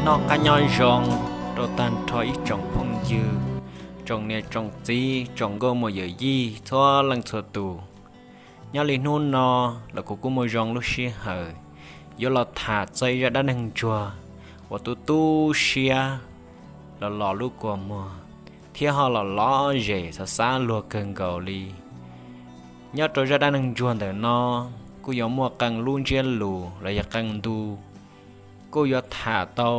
Noj qab nyob zoo rau tag nrho ib tsoom phooj ywg, tsoom niam tsoom txiv, tsoom nkauj muam yawm yij txhua leej txhua tus. Nyob li hnub no los kuv kuj muaj zoo lub sij hawm yuav los tham txog ib zaj dab neeg ntsuag uas tu tu siab, los los lub kua muag, thiab ho los lom zem xav xav luag kawg nkaus li. Nyob rau zaj dab neeg ntsuag ntawm no kuj yuav muaj qee lub ntsiab lus los yog qee ntu, kuj yuav tham tau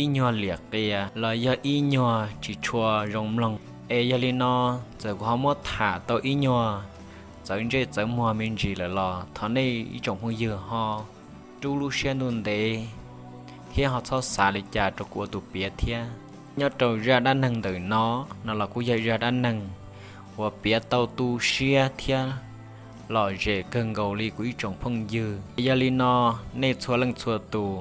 ib nyuag liam qias los yog ib nyuag tsis tshua zoo mloog. Es yog li no, txawm kuv ho muab tham tau ib nyuag txawv ntsej txawv muag me ntsis lawm los thov nej ib tsoom phooj ywg ho rub lub siab ntuj ntev thiab ho txhob xav li cas rau kuv ua tus piav thiab. Nyob rau zaj dab neeg ntawm no, no los kuj yog zaj dab neeg uas piav tau tu siab thiab lom zem kawg nkaus li kuv ib tsoom phooj ywg. Yog li no, nej txhua leej txhua tus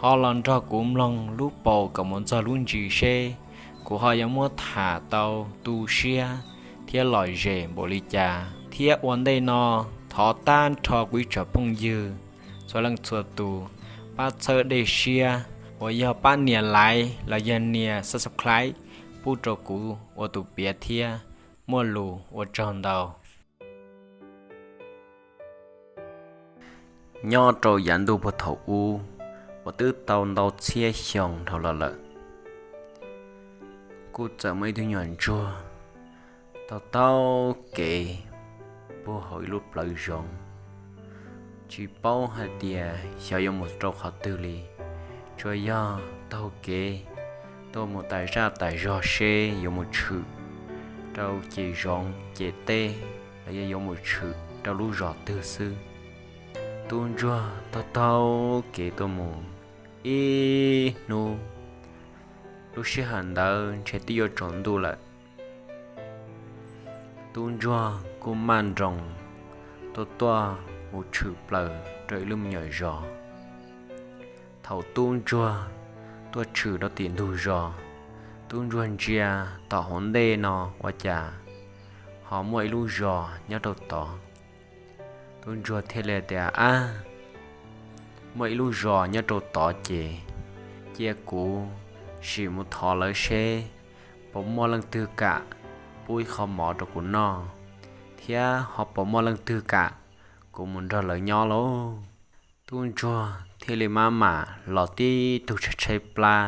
ho los nrog kuv mloog lub paus kom mus txog lub ntsis seb kuv ho yuav muab tham tau tu siab thiab lom zem npaum li cas. Thiab ua ntej no, thov tag nrho kuv ib tsoom phooj ywg txhua leej txhua tus pab txhawb dej siab uas yog pab nias like los yog nias subscribe pub rau kuv ua tus piav thiab. Muaj lus ua tsaug ntau. Nyob rau yav ntuj puag thaum ub, uas twb tau ntau txhiab xyoo dhau los lawm, kuj txawm muaj ib tug nyuam ntsuag taug taug kev puag hauv ib lub plawv zoov, tsis paub hais tias xyov yuav mus rau qhov twg li, tsuas yog taug kev tuaj mus tas zaj tas zog seb yuav mus tshwm rau ces zoov ces teb los yog yuav mus tshwm rau lub zos twg xwb. Tub ntsuag taug taug kev tuaj mus ib hnub, lub sij hawm ntawd ntshe twb yuav tsaus ntuj lawm. Tub ntsuag kuj maj nroos tuaj tuaj mus tshwm plaws rau ib lub me nyuam zos. Thaum tub ntsuag tuaj tshwm rau tim ntug zos, tub ntsuag ntsia tom hauv ntej no ua cas ho muaj ib lub zos nyob rau tod. Tub ntsuag thiaj li tias, Ab, muaj ib lub zos nyob rau tod ces cia kuv sim mus thov lawv seb puas muaj leej twg kam pub ib qho mov rau kuv noj, thiab ho puas muaj leej twg kam kuv mus nrog lawv nyob lauj. Tub ntsuag thiaj li maj mam los tib tug tshaib tshaib plab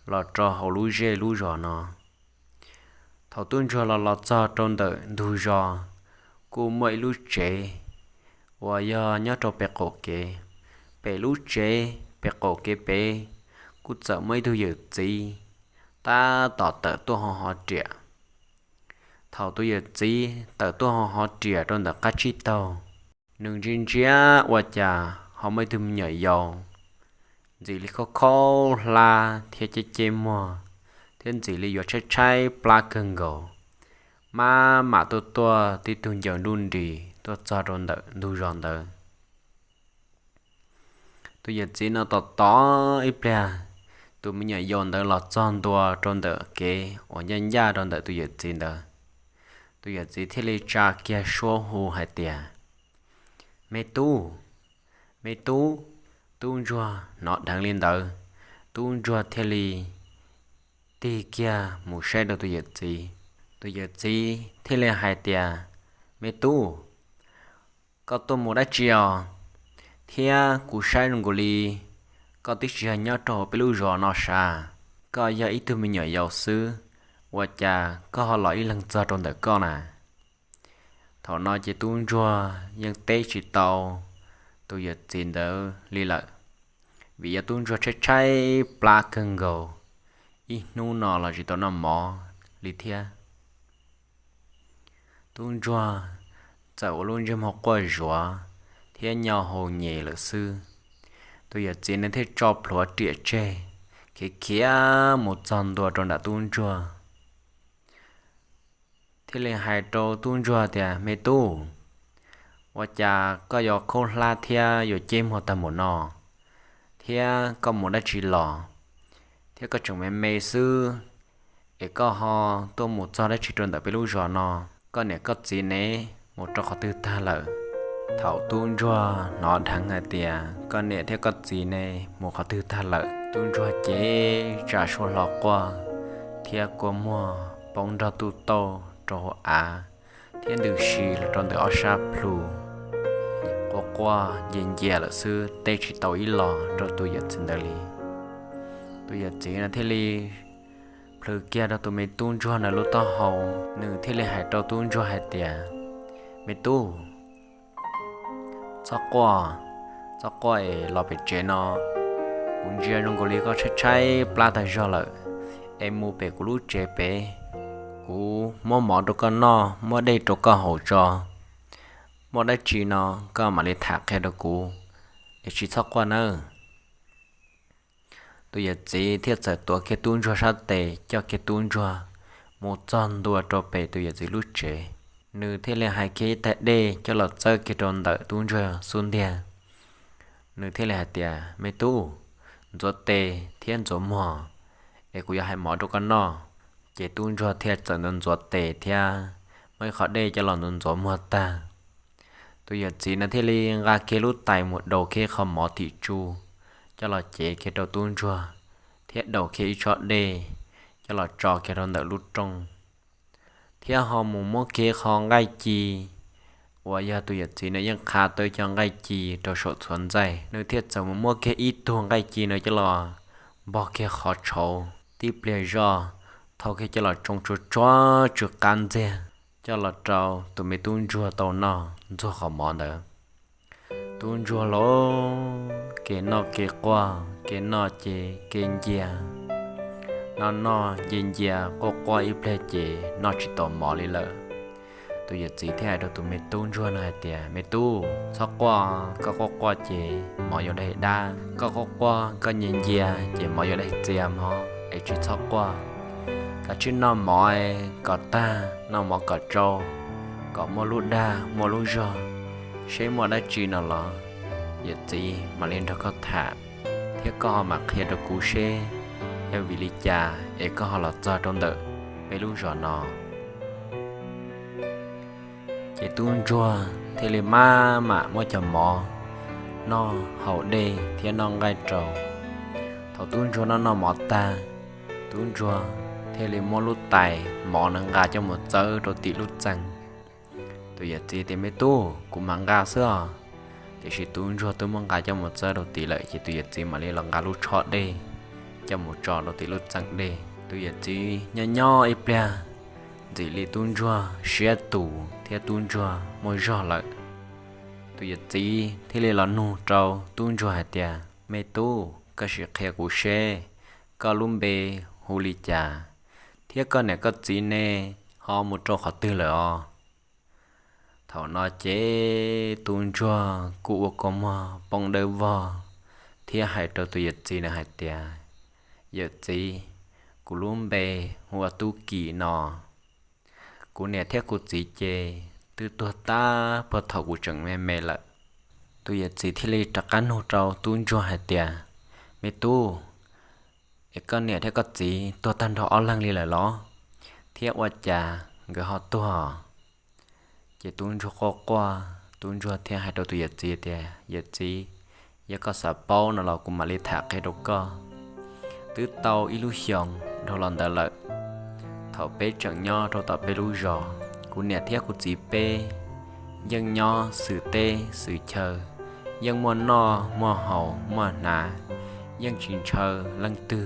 los rau hauv lub zej lub zos no. Thaum tub ntsuag los los txog rau ntawm ntug zos, kuj muaj ib lub tsev uas yog nyob rau pem qaum kev. Pem lub tsev pem qaum kev pem kuj txawm muaj ib tug yawm txiv tab tom tawm tuaj ho hov riam. Thaum tus yawm txiv tawm tuaj ho hov riam rau ntawm qab tsib taug, nws ntsia ntsia ua cas ho muaj ib tug me nyuam yaus ntxim li khaub khaub hlab thiab ceb ceb muag, thiab ntxim li yuav tshaib tshaib plab kawg nkaus, maj mam tuaj tuaj tib tug ncaws nruj nris tuaj txog rau ntawm ntug zos ntawd. Tus yawm txiv no tos tos ib pliag, tus me nyuam yaus ntawd los txog ntua rau ntawm kev uas ncaj ncaj rau ntawm tus yawm txiv ntawd. Tus yawm txiv thiaj li tsa kiag suab hu hais tias, Me tub, me tub. Tub ntsuag hnov dheev li ntawd, tub ntsuag thiaj li tig kiag mus saib rau tus yawm txiv. Tus yawm txiv thiaj li hais tias, Me tub, koj tuaj mus dab tsi os? Thiab kuv saib zoo nkaus li koj twb tsis yog nyob rau hauv peb lub zos no sav, koj yog ib tug me nyuam yaus xwb, ua cas koj ho los ib leeg txog rau ntawm koj na? Thaum no ces tub ntsuag yeej teb tsis tau tus yawm txiv ntawd li lawm, vim yog tub ntsuag tshaib tshaib plab kawg nkaus, ib hnub no los tsis tau noj mov li thiab. Tub ntsuag txawm ua lub ntsej muag quaj zuav thiab nyo hau nyem lawm xwb. Tus yawm txiv nws thiaj tso plhuav riam tseg, khiav khiav mus txog ntua rau nram tub ntsuag, thiaj li hais rau tub ntsuag tias, Me tub, ua cas koj yuav khaub hlab thiab yuav ceb muag tag npaum no, thiab koj mus dab tsi los, thiab koj tseem me me xwb, es koj ho tuaj mus txog dab tsi rau ntawm peb lub zos no? Koj niam koj txiv ne mus rau qhov twg tag lawm? Thaum tub ntsuag hnov dheev hais tias koj niam thiab koj txiv ne mus qhov twg tag lawm, tub ntsuag ces tsa suab hlo quaj thiab kua muag poob nrog tuj tauj rau hauv av thiab ntws si los rau ntawm ob sab plhu, quaj quaj ncia ncia lawm xwb, teb tsis tau ib los rau tus yawm txiv ntawd li. Tus yawm txiv no thiaj li plhws kiag rau tus me tub ntsuag ntawd lub taub hau, nws thiaj li hais rau tub ntsuag hais tias, Me tub, txhob quaj, txhob quaj es los pem tsev no. Kuv ntsia zoo nkaus li koj tshaib tshaib plab tag zog lawm, es mus pem kuv lub tsev pem. Kuv muab mov rau koj noj, muab dej rau koj haus tso. Muaj dab tsi no koj mam li tham qhia rau kuv, es tsis txhob quaj nawb. Tus yawm txiv thiaj txawm tuav kiag tub ntsuag sab tes, coj kiag tub ntsuag mus txog ntua rau pem tus yawm txiv lub tsev. Nws thiaj li hais kiag ib tais dej coj los txawb kiag rau ntawm tub ntsuag xub ntiag. Nws thiaj li hais tias, Me tub, ntxuav tes thiab ntxuav muag, es kuv yuav hais mov rau koj noj. Ces tub ntsuag thiaj txawm ntxuav ntxuav tes thiab muab ib qho dej coj los ntxuav ntxuav muag tag. Tus yawm txiv no thiaj li nqa kiag lub tais mus daus kiag qho mov tim tsu coj los cev kiag rau tub ntsuag, thiab daus kiag ib tsob dej coj los tso kiag rau ntawm lub rooj, thiab ho mus muab kiag qho nqaij ci uas yog tus yawm txiv no yeej qha tau cov nqaij ci rau saum txhuav ntxaij. Nws thiaj txawm mus muab kiag ib tug nqaij ci no coj los npog kiag qhov tshauv, tib pliag zoj thau kiag coj los tsoo tsuag tsuag tsw qab ntxiag, coj los rau tus me tub ntsuag tau noj ntxuag qhov mov ntawd. Tub ntsuag los kev noj kev quaj, kev noj ces kev ncia, noj noj ncia ncia quaj quaj ib pliag ces noj tsis tau mov li lawm. Tus yawm txiv thiaj hais rau tus me tub ntsuag no hais tias, Me tub, txhob quaj, koj quaj quaj ces mov yuav daig dab, koj quaj quaj koj ncia ncia ces mov yuav daig txias mog, es tsis txhob quaj. Kav tsij noj mov, kom tag, noj mov kom tsau, kom muaj lub dag muaj lub zog, seb muaj dab tsi no los yawm txiv mam li nrog koj tham, thiab koj ho mam qhia rau kuv seb yog vim li cas es koj ho los txog rau ntawm peb lub zos no. Ces tub ntsuag thiaj li maj mam muab cov mov noj haus dej thiab noj nqaij rau. Thaum tub ntsuag noj noj mov tag, tub ntsuag thiaj li muab lub tais mov na nqa coj mus txawb rau tim lub txee. Tus yawm txiv tias, Me tub, kuv mam nqa xwb os. Tiam sis tub ntsuag twb muab nqa coj mus txawb rau tid lawm, ces tus yawm txiv mam li los nqa lub tsho dej coj mus tso rau tim lub txee dej. Tus yawm txiv nyob nyob ib pliag, ntxim li tub ntsuag siab tus thiab tub ntsuag muaj zog lawm. Tus yawm txiv thiaj li los nug rau tub ntsuag hais tias, Me tub, koj sim qhia kuv seb koj lub npe hu li cas, thiab koj niam koj txiv ne ho mus rau qhov twg lawm os? Thaum no ces tub ntsuag kuj ua kua muag poob dawb vog thiab hais rau tus yawm txiv na hais tias, Yawm txiv, kuv lub npe hu ua Tub Kim no. Kuv niam thiab kuv txiv ces twb tuag tag puag thaum kuv tseem me me lawm. Tus yawm txiv thiaj li rov qab nug rau tub ntsuag hais tias, Me tub, es koj niam thiab koj txiv tuag tag nrho ob leeg li lawm los? Thiab ua cas nkawd ho tuag? Ces tub ntsuag quaj quaj, tub ntsuag thiaj hais rau tus yawm txiv tias, Yawm txiv, yog koj xav paub no los kuv mam li tham qhia rau koj. Twb tau ib lub xyoos dhau los ntawd lawm, thaum peb tseem nyob rau tom peb lub zos, kuv niam thiab kuv txiv peb yeej nyob xws teb xws chaw, yeej muaj noj muaj haus muaj hnav, yeej tsis ntshaw leej twg.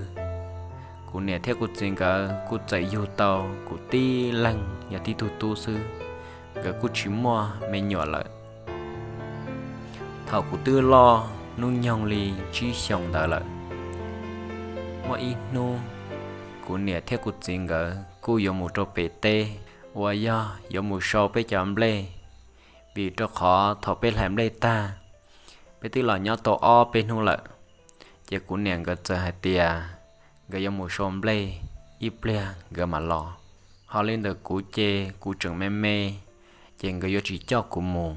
Kuv niam thiab kuv txiv nkawd kuj txawm yug tau kuv tib leeg yog tib tug tub xwb, nkawd kuj tsis muaj me nyuam lawm. Thaum kuv twb loj hnub nyoog li tsib xyoos ntawd lawm, muaj ib hnub kuv niam thiab kuv txiv nkawd kuj yuav mus rau pem teb uas yog yuav mus sau peb cov nplej, vim rau qhov thaum peb hlais nplej tag, peb twb los nyob tau ob peb hnub lawm. Ces kuv niam nkawd txawm hais tias nkawd yuav mus sau nplej, ib pliag nkawd mam los. Ho li ntawm kuv ces kuv tseem me me, ces nkawd yuav tsis coj kuv mus.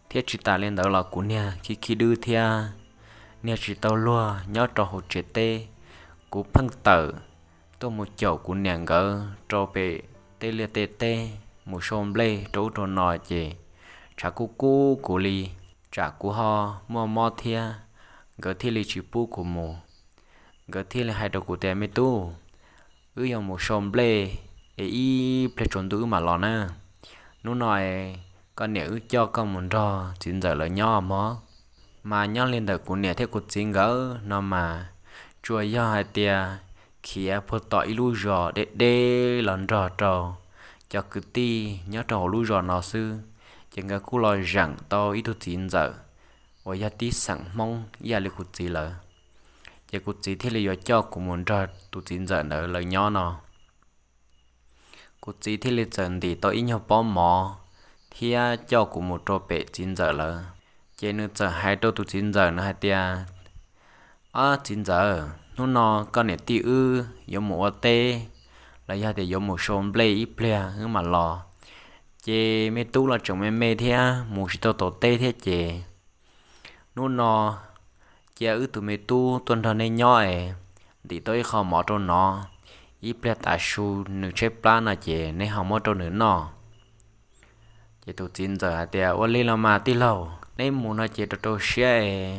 Thiab tsis tas li ntawd los kuv niag khib khib dwb thiab, niag tsis tau luag nyob rau hauv tsev teb. Kuv pheej tawm tuaj mus caum kuv niam nkawd rau pem tej liaj tej teb mus sau nplej rau ub rau no ces tshav kub kub kuv li, tsam kuv ho muaj mob thiab, nkawd thiaj li tsis pub kuv mus. Nkawd thiaj li hais rau kuv tias, Me tub, wb yuav mus sau nplej es ib pliag tsaus ntuj wb mam los na. Hnub no koj niam wb coj koj mus nrog txiv ntxawm lawv nyob mog. Mas nyob li ntawm kuv niam thiab kuv txiv nkawd no mas tsuas yog hais tias khiav puag tom ib lub zos deb deb los nrog rau cov kwv tij nyob rau hauv lub zos no xwb, ces nkawd kuj los zeem tau ib tug txiv ntxawm uas yog tib xeem Hmoob ib yam li kuv txiv lawv. Ces kuv txiv thiaj li yuav coj kuv mus nrog tus txiv ntxawm ntawd lawv nyob no. Kuv txiv thiaj li txawm ntim tau ib nyuag pob mov thiab coj kuv mus rau pem txiv ntxawm lawv. Ces nws txawm hais rau tus txiv ntxawm nws hais tias, Ob txiv ntxawm, hnub no koj niam tij wb yuav mus ua teb los yog tias yuav mus sau nplej ib pliag wb mam los. Ces me tub los tseem me me thiab mus tsis tau tom teb thiab ces hnub no cia wb tus me tub tuaj nrog nej nyob es ntim tau ib qho mov rau nov, ib pliag tav su nws tshaib plab no ces neb ho muab rau nws noj. Ces tus txiv ntxawm hais tias, Ua li los mas tij laug, neb mus no ces rau rau siab es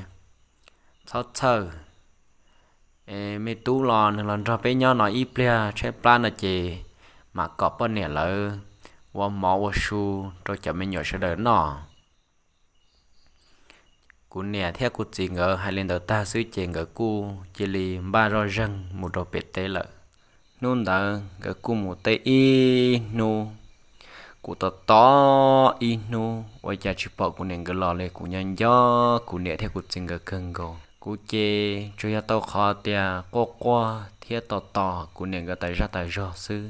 txhob txhawj. Me tub los nws los nrog peb nyob no ib pliag tshaib plab no ces mam kom poj niam lawv ua mov ua su rau cov me nyuam sawv daws noj. Kuv niam thiab kuv txiv nkawd hais li ntawd tag xwb ces nkawd kuj cia li npaj zoj zeeg mus rau pem teb lawm. Hnub ntawd nkawd kuj mus teb ib hnub, kuv tos tos ib hnub ua cas tsis pom kuv niam nkawd los li. Kuv nyob nco kuv niam thiab kuv txiv nkawd kawg nkaus. Kuv ces tsuas yog tau qhov tias quaj quaj thiab tos tos kuv niam nkawd tas zaj tas zog xwb.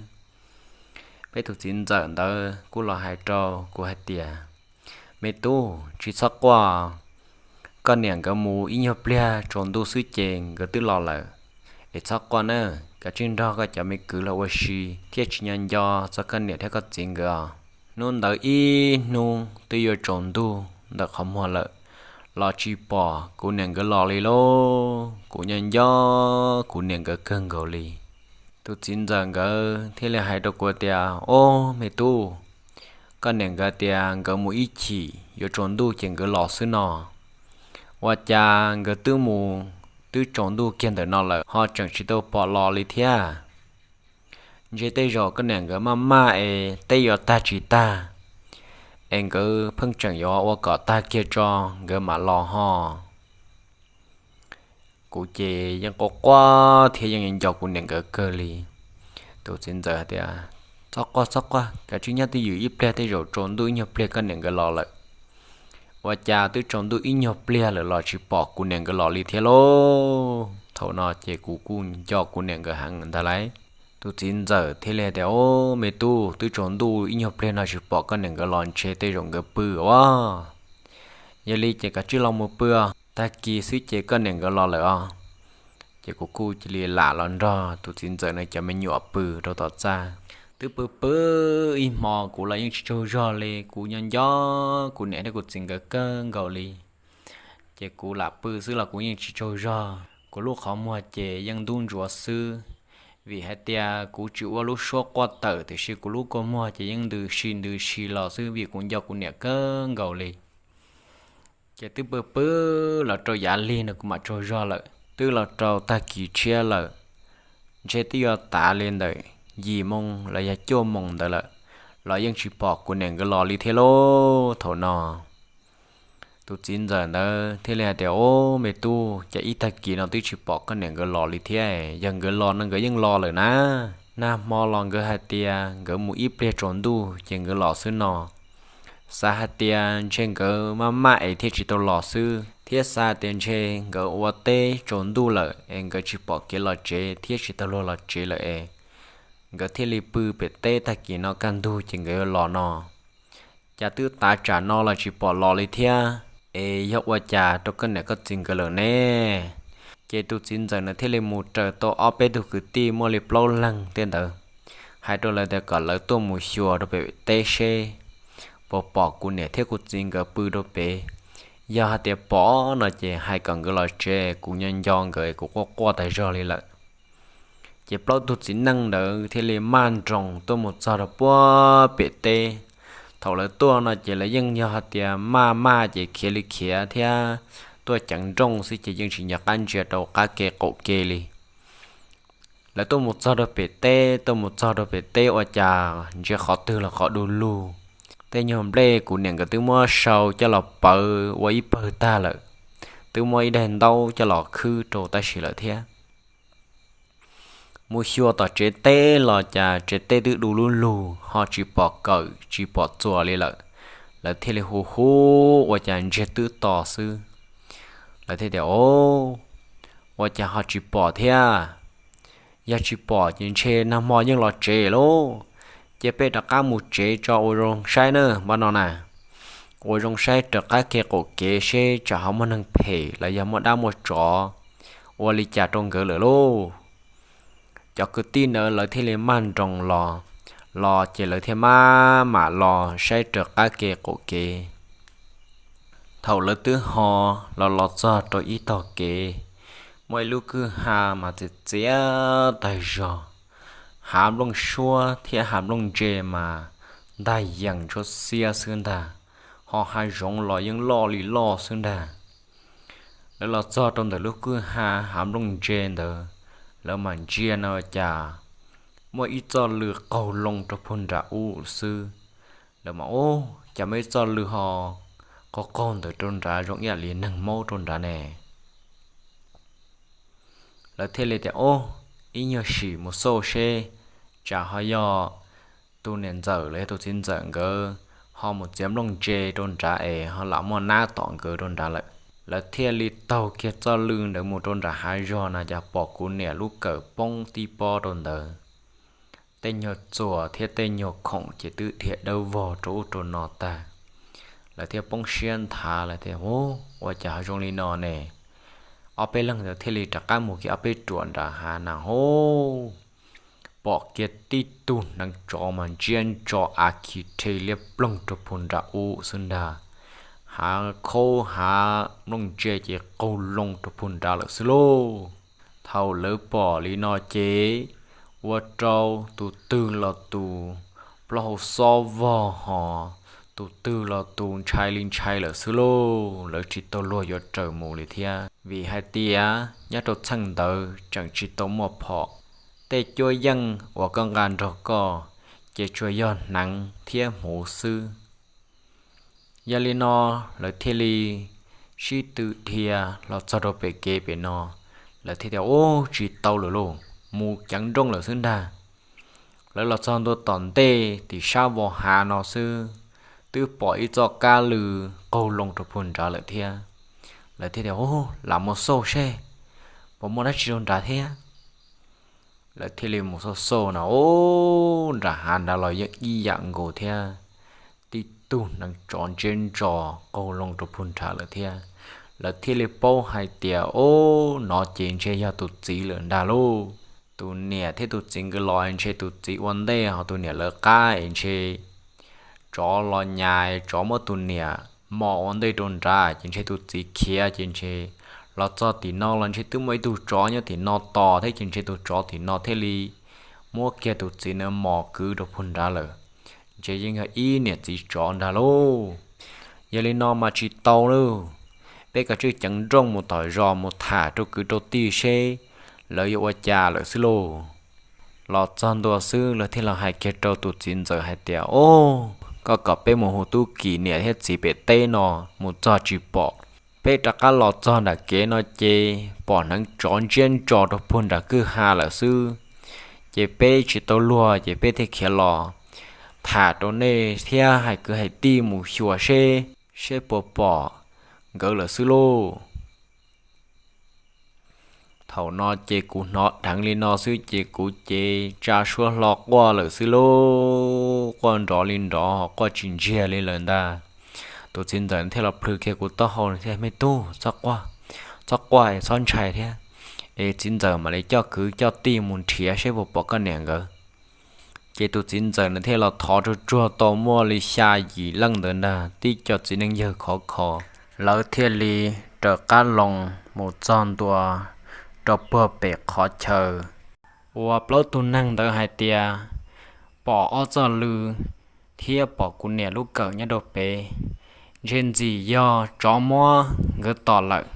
Peb tus txiv ntxawm ntawd kuj los hais rau kuv hais tias, Me tub, tsis txhob quaj, koj niam nkawd mus ib nyuag pliag tsaus ntuj xwb ces nkawd twb los lawm. Es txhob quaj na, kav tsij nrog koj cov me kwv los ua si thiab tsis nyob nco txog koj niam thiab koj txiv nkawd os. Hnub ntawd ib hnub twb yuav tsaus ntuj ntawm qhov muag lawm los tsis pom kuv niam nkawd los li lauj. Kuv nyob nco kuv niam nkawd kawg nkaus li. Tus txiv ntxawm nkawd thiaj li hais rau kuv tias, Ob, me tub, koj niam nkawd tias nkawd mus ib chim yuav tsaus ntuj ces nkawd los xwb no. Ua cas nkawd twb mus twb tsaus ntuj kiag ntawm no lawm ho tseem tsis tau pom los li thiab? Ntshe tej zaum koj niam nkawd maj maj es teb yuav tag tsis tag es nkawd pheej tseem yuav ua kom tag kiag tso nkawd mam los ho. Kuv ces yeej quaj quaj thiab yeej nco kuv niam nkawd kawg li. Tus txiv ntxawm tias, Txhob quaj, txhob quaj, kav tsij nyob twj ywm ib pliag, tej zaum tsaus ntuj ib nyuag pliag koj niam nkawd los lawm. Ua cas twb tsaus ntuj ib nyuag pliag lawm los tsis pom kuv niam nkawd los li thiab lauj. Thaum no ces kuv kuj nco kuv niam nkawd heev ntag lauj. Tus txiv ntxawm thiaj li tias, Ob, me tub, twb tsaus ntuj ib nyuag pliag no tsis pom koj niam nkawd los ntshe tej zaum nkawd pw os. Yog li ces kav tsij los mus pw os, tag kis xwb ces koj niam nkawd los lawm os. Ces kuv kuj cia li lam los nrog tus txiv ntxawm no cov me nyuam pw rau tom txaj. Twb pw pw ib hmo kuv los yeej tsis tsaug zog li, kuv nyob nco kuv niam thiab kuv txiv nkawd kawg nkaus li. Ces kuv lam pw xwb los kuv yeej tsis tsaug zog, kuv lub qhov muag ces yeej ntub ntsuav xwb. Vim hais tias kuv tsis ua lub suab quaj tawm tiam sis kuv lub kua muag ces yeej ntws si ntws si los xwb vim kuv nco kuv niam kawg nkaus li. Ces twb pw pw los rau yav lig no kuv mam tsaug zog lawm, twb los rau tag kis tshiab lawm, ntshe twb yuav tav li ntawm yim moo los yog cuaj moo ntawd lawm, los yeej tsis pom kuv niam nkawd los li thiab lauj. Thaum no tus txiv ntxawm ntawd thiaj li hais tias, Ob, me tub, cas ib tag kis no twb tsis pom koj niam nkawd los li thiab, yog nkawd los no nkawd yeej los lawm na. Nag hmo los nkawd hais tias nkawd mus ib pliag tsaus ntuj ces nkawd los xwb no. Xav hais tias ntshe nkawd maj maj es thiaj tsis tau los xwb, thiab xav tias ntshe nkawd ua teb tsaus ntuj lawm es nkawd tsis pom kev los tsev thiab tsis tau luag los tsev lawm es nkawd thiaj li pw pem teb tag kis no kaj ntug ces nkawd yuav los no. Cas twb tav tsam no los tsis pom los li thiab, es yog ua cas rau koj niam koj txiv nkawd lawm ne? Ces tus txiv ntxawm nws thiaj li mus raws tau ob peb tug kwv tij muaj li plaub leeg tej ntawd, hais rau lawv tias kom lawv tuaj mus xyuas rau pem teb seb puas pom kuv niam thiab kuv txiv nkawd pw rau pem. Yog hais tias pom no ces hais kom nkawd los tsev, kuv nyob nco nkawd kuv quaj quaj tas zog li lawm. Ces plaub tug txiv neej ntawd thiaj li maj nroos tuaj mus txog rau puag pem teb. Thaum lawv tuaj no ces lawv yeej yog hais tias maj maj ces khiav li khiav thiab, tuaj ceev nrooj xwb ces yeej tsis nco qab ntsia rau qab ke qaum ke li. Lawv tuaj mus txog rau pem teb, tuaj mus txog rau pem teb ua cas ntsia qhov twg los qhov du lug. Tej nyuag nplej kuv niam nkawd twb muab sau coj los pawv ua ib pawg tag lawm, twb muab ib daim ntaub coj los khwb rau tab sis lawm thiab. Mus xyuas tom tsev teb los cas tsev teb twb du lub lug ho tsis pom kawm tsis pom txuas li lawm. Lawv thiaj li hu hu ua cas ntsiag twb to xwb. Lawv thiaj tias, O, ua cas ho tsis pom thiab? Yog tsis pom ces ntshe nag hmo yeej los tsev lauj. Cia peb rov qab mus tsev tso ua zoo saib na, npaj no na. Ua zoo saib raws qab ke qaum kev seb tsam ho muaj neeg phem los yog muaj dab muaj tsov ua li cas rau nkawd lawm lauj. Cov kwv tij ntawd lawv thiaj li maj nroos los, los ces lawv thiaj maj mam los saib raws qab ke qaum kev. Thaum lawv twb ho los los txog rau ib tog kev, muaj ib lub kwj ha mas txias txias tag zog, hav nplooj suab thiab hav nplooj ntse mas ntag yees tshuab xiab xwb ntag, ho hav zoov los yeej loj li loj xwb ntag. Lawv los txog rau ntawm lub kwj ha hav nplooj ntse ntawd, lawv mam ntsia no cas muaj ib txoj lw qaug loo rau puag nram ub xwb. Lawv mas, Ub, cas muaj ib txoj lw ho qaug qaug ntawd rau nrad zoo ib yam li neeg maub rau nrad ne? Lawv thiaj li tias, Ob, ib nyuag sim mus xauj seb tsam ho yog tus niam ntxawm los yog tus txiv ntxawm nkawd ho mus txiav nplooj ntse rau nrad es ho lam muaj nab tom nkawd rau nrad lawm. Lawv thiaj li taug kiag txoj lw ntawd mus rau nram hav zog na cas pom kuv niam lub kawm poob tib pob rau ntawd. Tej nyuag txuas thiab tej nyuag khoom ces twb dhia dawb vog rau ub rau no tag. Lawv thiaj poob siab nthav, lawv tias, Ub, ua cas ho zoo li no ne? Ob peb leeg ntawd thiaj li rov qab mus kiag ob peb ruam nram hav na hov, pom kiag tib tug hneev tsov mas ntsiab ntso a khi rhe liab ploog rau puag nram ub xwb ntag. Hav khaub hav nplooj ntse ces qaug loo rau puag nrad lawm xwb lauj. Thaum lawv pom li no ces ua rau tus twg los tus plaub hau xob vog hos, tus twg los tus ntshai li ntshai lawm xwb lauj. Lawv tsis tau luag yuav raws mus li thiab, vim hais tias nyob rau txheej ntawd tseem tsis tau muaj phom. Tej cuab yeej uas koj nqa nrog koj ces tsuas yog hneev thiab hmuv xwb. Yog li no lawv thiaj li sib tw dhia los txog rau pem kev pem no, lawv thiaj tias, Ub, tsis tau lawm lauj, mus ceev nrooj lawm xwb ntag. Lawv los txog ntua tom ntej tim sab vos hav no xwb, twb pom ib txoj kab lw qaug loo rau puag nrad lawm thiab. Lawv thiaj tias, Ub, lam mus xauj seb puas muaj dab tsi rau nrad thiab. Lawv thiaj li mus xauj xauj no, ub, nram hav nrad los yeej ib yam nkaus thiab. Tib tug hneev tsov ntsiab ntso qaug loo rau puag nrad lawm thiab. Lawv thiaj li paub hais tias, ub, no ces ntshe yog tus txiv lawm ntag lauj. Tus niam thiab tus txiv nkawd los ntshe tus txiv ua ntej ho tus niam lawv qab es ntshe tsov los nyas, tsov muab tus niam mos ua ntej rau nrad ces ntshe tus txiv khiav ces ntshe los txog tim no los ntshe twb muaj ib tug tsov nyob tim no tos thiab ces ntshe tus tsov tim no thiaj li muab kiag tus txiv na mos kwv rau puag nrad lawm. Ntshe yeej yog ib niam txiv tsov ntag lauj. Yog li no mas tsis tau lauj, peb kav tsij ceev nrooj mus tom zos mus tham rau kwv rau tij seb lawv yuav ua cas lawm xwb lauj. Los txog ntua xwb lawv thiaj los hais kiag rau tus txiv ntxawm hais tias, ub, koj kom peb mus hu tub kis niam thiab txiv pem teb no mus txog tsis pom. Peb rov qab los txog nram kev no ces pom hneev tsov ntsiab ntso rau puag nram kwj ha lawm xwb. Ces peb tsis tau luag ces peb thiaj khiav los tham rau nej thiab hais kwv hais tij mus xyuas seb, seb puas pom nkawd lawm xwb lauj. Thaum no ces kuv hnov dheev li no xwb ces kuv ces tsa suab hlo quaj lawm xwb lauj, quaj nrov li nrov quaj tsis ntsiag li lawm ntag. Tus txiv ntxawm thiaj los plhws kiag kuv taub hau thiab, me tub, txhob quaj, txhob quaj es txhob ntshai thiab, es txiv ntxawm mam li coj kwv coj tij mus nrhiav seb puas pom koj niam nkawd. Ces tus txiv ntxawm nws thiaj los thov tsuag tsuag tau muaj li xya yim leej ntawd ntag, tib co txiv neej yawg khov kho, lawv thiaj li raws qab loo mus txog ntua rau puag pem qhov chaw uas plaub tug neeg ntawd hais tias pom ob txoj lw thiab pom kuv niam lub kawm nyob rau pem, ntshe ntxim yog tsov muab nkawd tom lawm.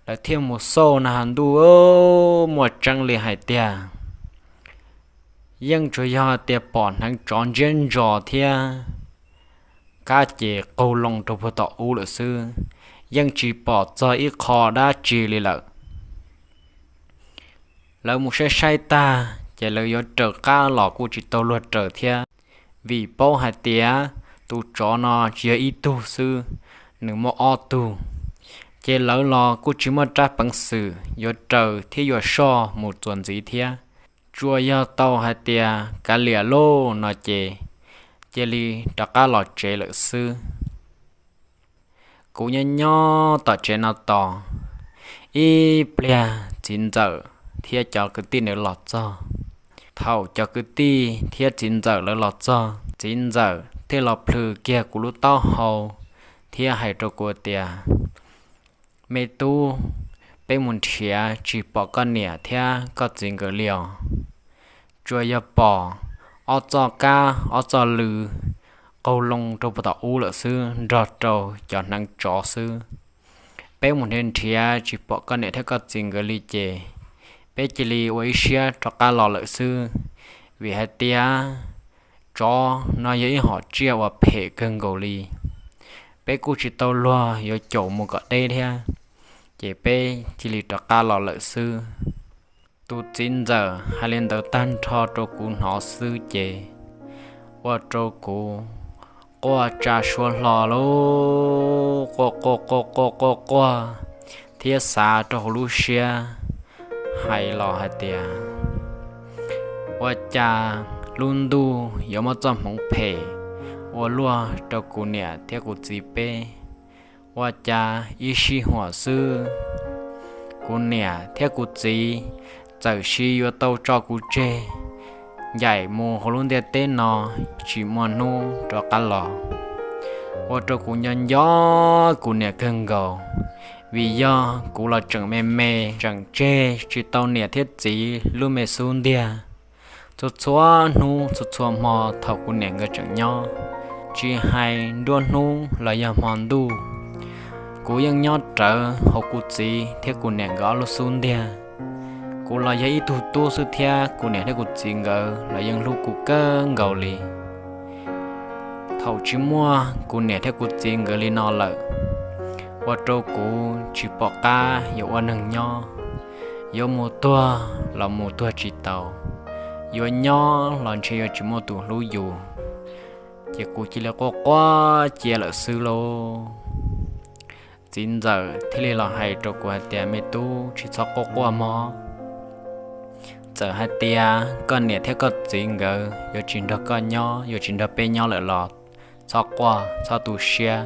Lawv thiaj mus xauj na has ntuj, muaj tseeb li hais tiag, yeej tsuas yog tias pom hneev tsov ntsiab ntsos thiab kab ces qaug loo rau puag tom ub lawm xwb, yeej tsis pom txog ib qho dab tsi li lawm. Lawv mus saib saib tag ces lawv yuav raws qab los kuj tsis tau luag raws thiab, vim paub hais tias tus tsov no tsis yog ib tug xwb, nws muaj ob tug. Ces lawv los kuj tsis muaj rab peev xwm yuav raws thiab yuav soj mus txuas ntxiv thiab. Tsuas yog tau hais tias kav liam lauj no ces cia li rov qab los tsev lawm xwb. Kuv nyob nyob tom tsev no tos, ib pliag txiv ntxawm thiab cov kwv tij nws los txog. Thaum cov kwv tij thiab txiv ntxawm lawv los txog, txiv ntxawm thiaj los plhws kiag kuv lub taub hau thiab hais rau kuv tias, Me tub, peb mus nrhiav tsis pom koj niam thiab koj txiv nkawd li os. Tsuas yog pom ob txoj kab ob txoj lw qaug loo rau puag tom ub lawm xwb nrog rau cov hneev tsov xwb. Peb mus nrhiav nrhiav tsis pom koj niam thiab koj txiv nkawd li ces peb cia li ua ib siab rov qab los lawm xwb, vim hais tias tsov no yog ib hom tsiaj uas phem kawg nkaus li. Peb kuj tsis tau luag yuav caum mus kom deb thiab, ces peb cia li rov qab los lawm xwb. Tus txiv ntxawm hais li ntawd tag nrho rau kuv hnov xwb ces ua rau kuv quaj tsa suab hlo lauj, quaj quaj quaj quaj quaj quaj thiab xav rau hauv lub siab hais los hais tias, Ua cas lub ntuj yuav muaj txoj hmoov phem ua luaj rau kuv niam thiab kuv txiv peb? Ua cas ib sij huam xwb kuv niam thiab kuv txiv txawm sis yuav tau tso kuv tseg ncaim mus hauv lub ntiaj teb no tsis muaj hnub rov qab los. Ua rau kuv nco nco kuv niam kawg nkaus, vim yog kuv los tseem me me tseem tseg tsis tau niam thiab txiv lub me xub ntiag. Txhua txhua hnub txhua txhua hmo thaum kuv niam nkawd tseem nyob, tsis hais nruab hnub los yog hmo ntuj, kuv yeej nyob rawv hauv kuv txiv thiab kuv niam nkawd ob lub xub ntiag. Kuv los yog ib tug tub xwb thiab kuv niam thiab kuv txiv nkawd los yeej hlub kuv kawg nkaus li. Thaum tsis muaj kuv niam thiab kuv txiv nkawd li no lawm, ua rau kuv tsis pom qab yuav ua neeg nyob. Yuav mus tuag los mus tuag tsis tau, yuav nyob los ntshe yuav tsis muaj tus hlub yus, ces kuv cia li quaj quaj cia lawm xwb lauj. Txiv ntxawm thiaj li los hais rau kuv hais tias, Me tub, tsis txhob quaj quaj mog. Txawm hais tias koj niam thiab koj txiv nkawd yuav tsis nrog koj nyob, yuav tsis nrog peb nyob lawm los txhob quaj txhob tu siab,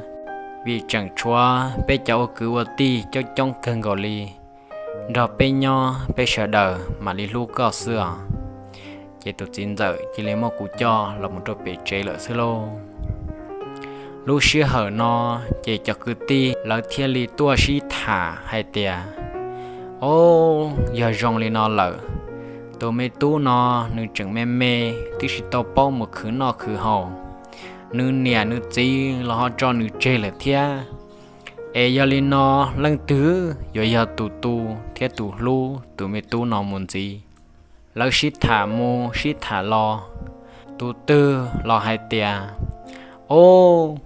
vim tseem tshuav peb cov ua kwv ua tij coob coob kawg nkaus li nrog peb nyob, peb sawv daws mam li hlub koj xwb os. Ces tus txiv ntxawm cia li muab kuv coj los mus rau pem tsev lawm xwb lauj. Lub sij hawm no ces cov kwv tij lawv thiaj li tuaj sib tham hais tias, Ob, yog zoo li no lawm, tus me tub no nws tseem me me, twb tsis tau paub mus khwv noj khwv haus, nws niam nws txiv los ho tso nws tseg lawm thiab. Es yog li no, leej twg yuav yog tus tu thiab tus hlub tus me tub no mus ntxiv? Lawv sib tham mus sib tham los, tus twg los hais tias, Ob,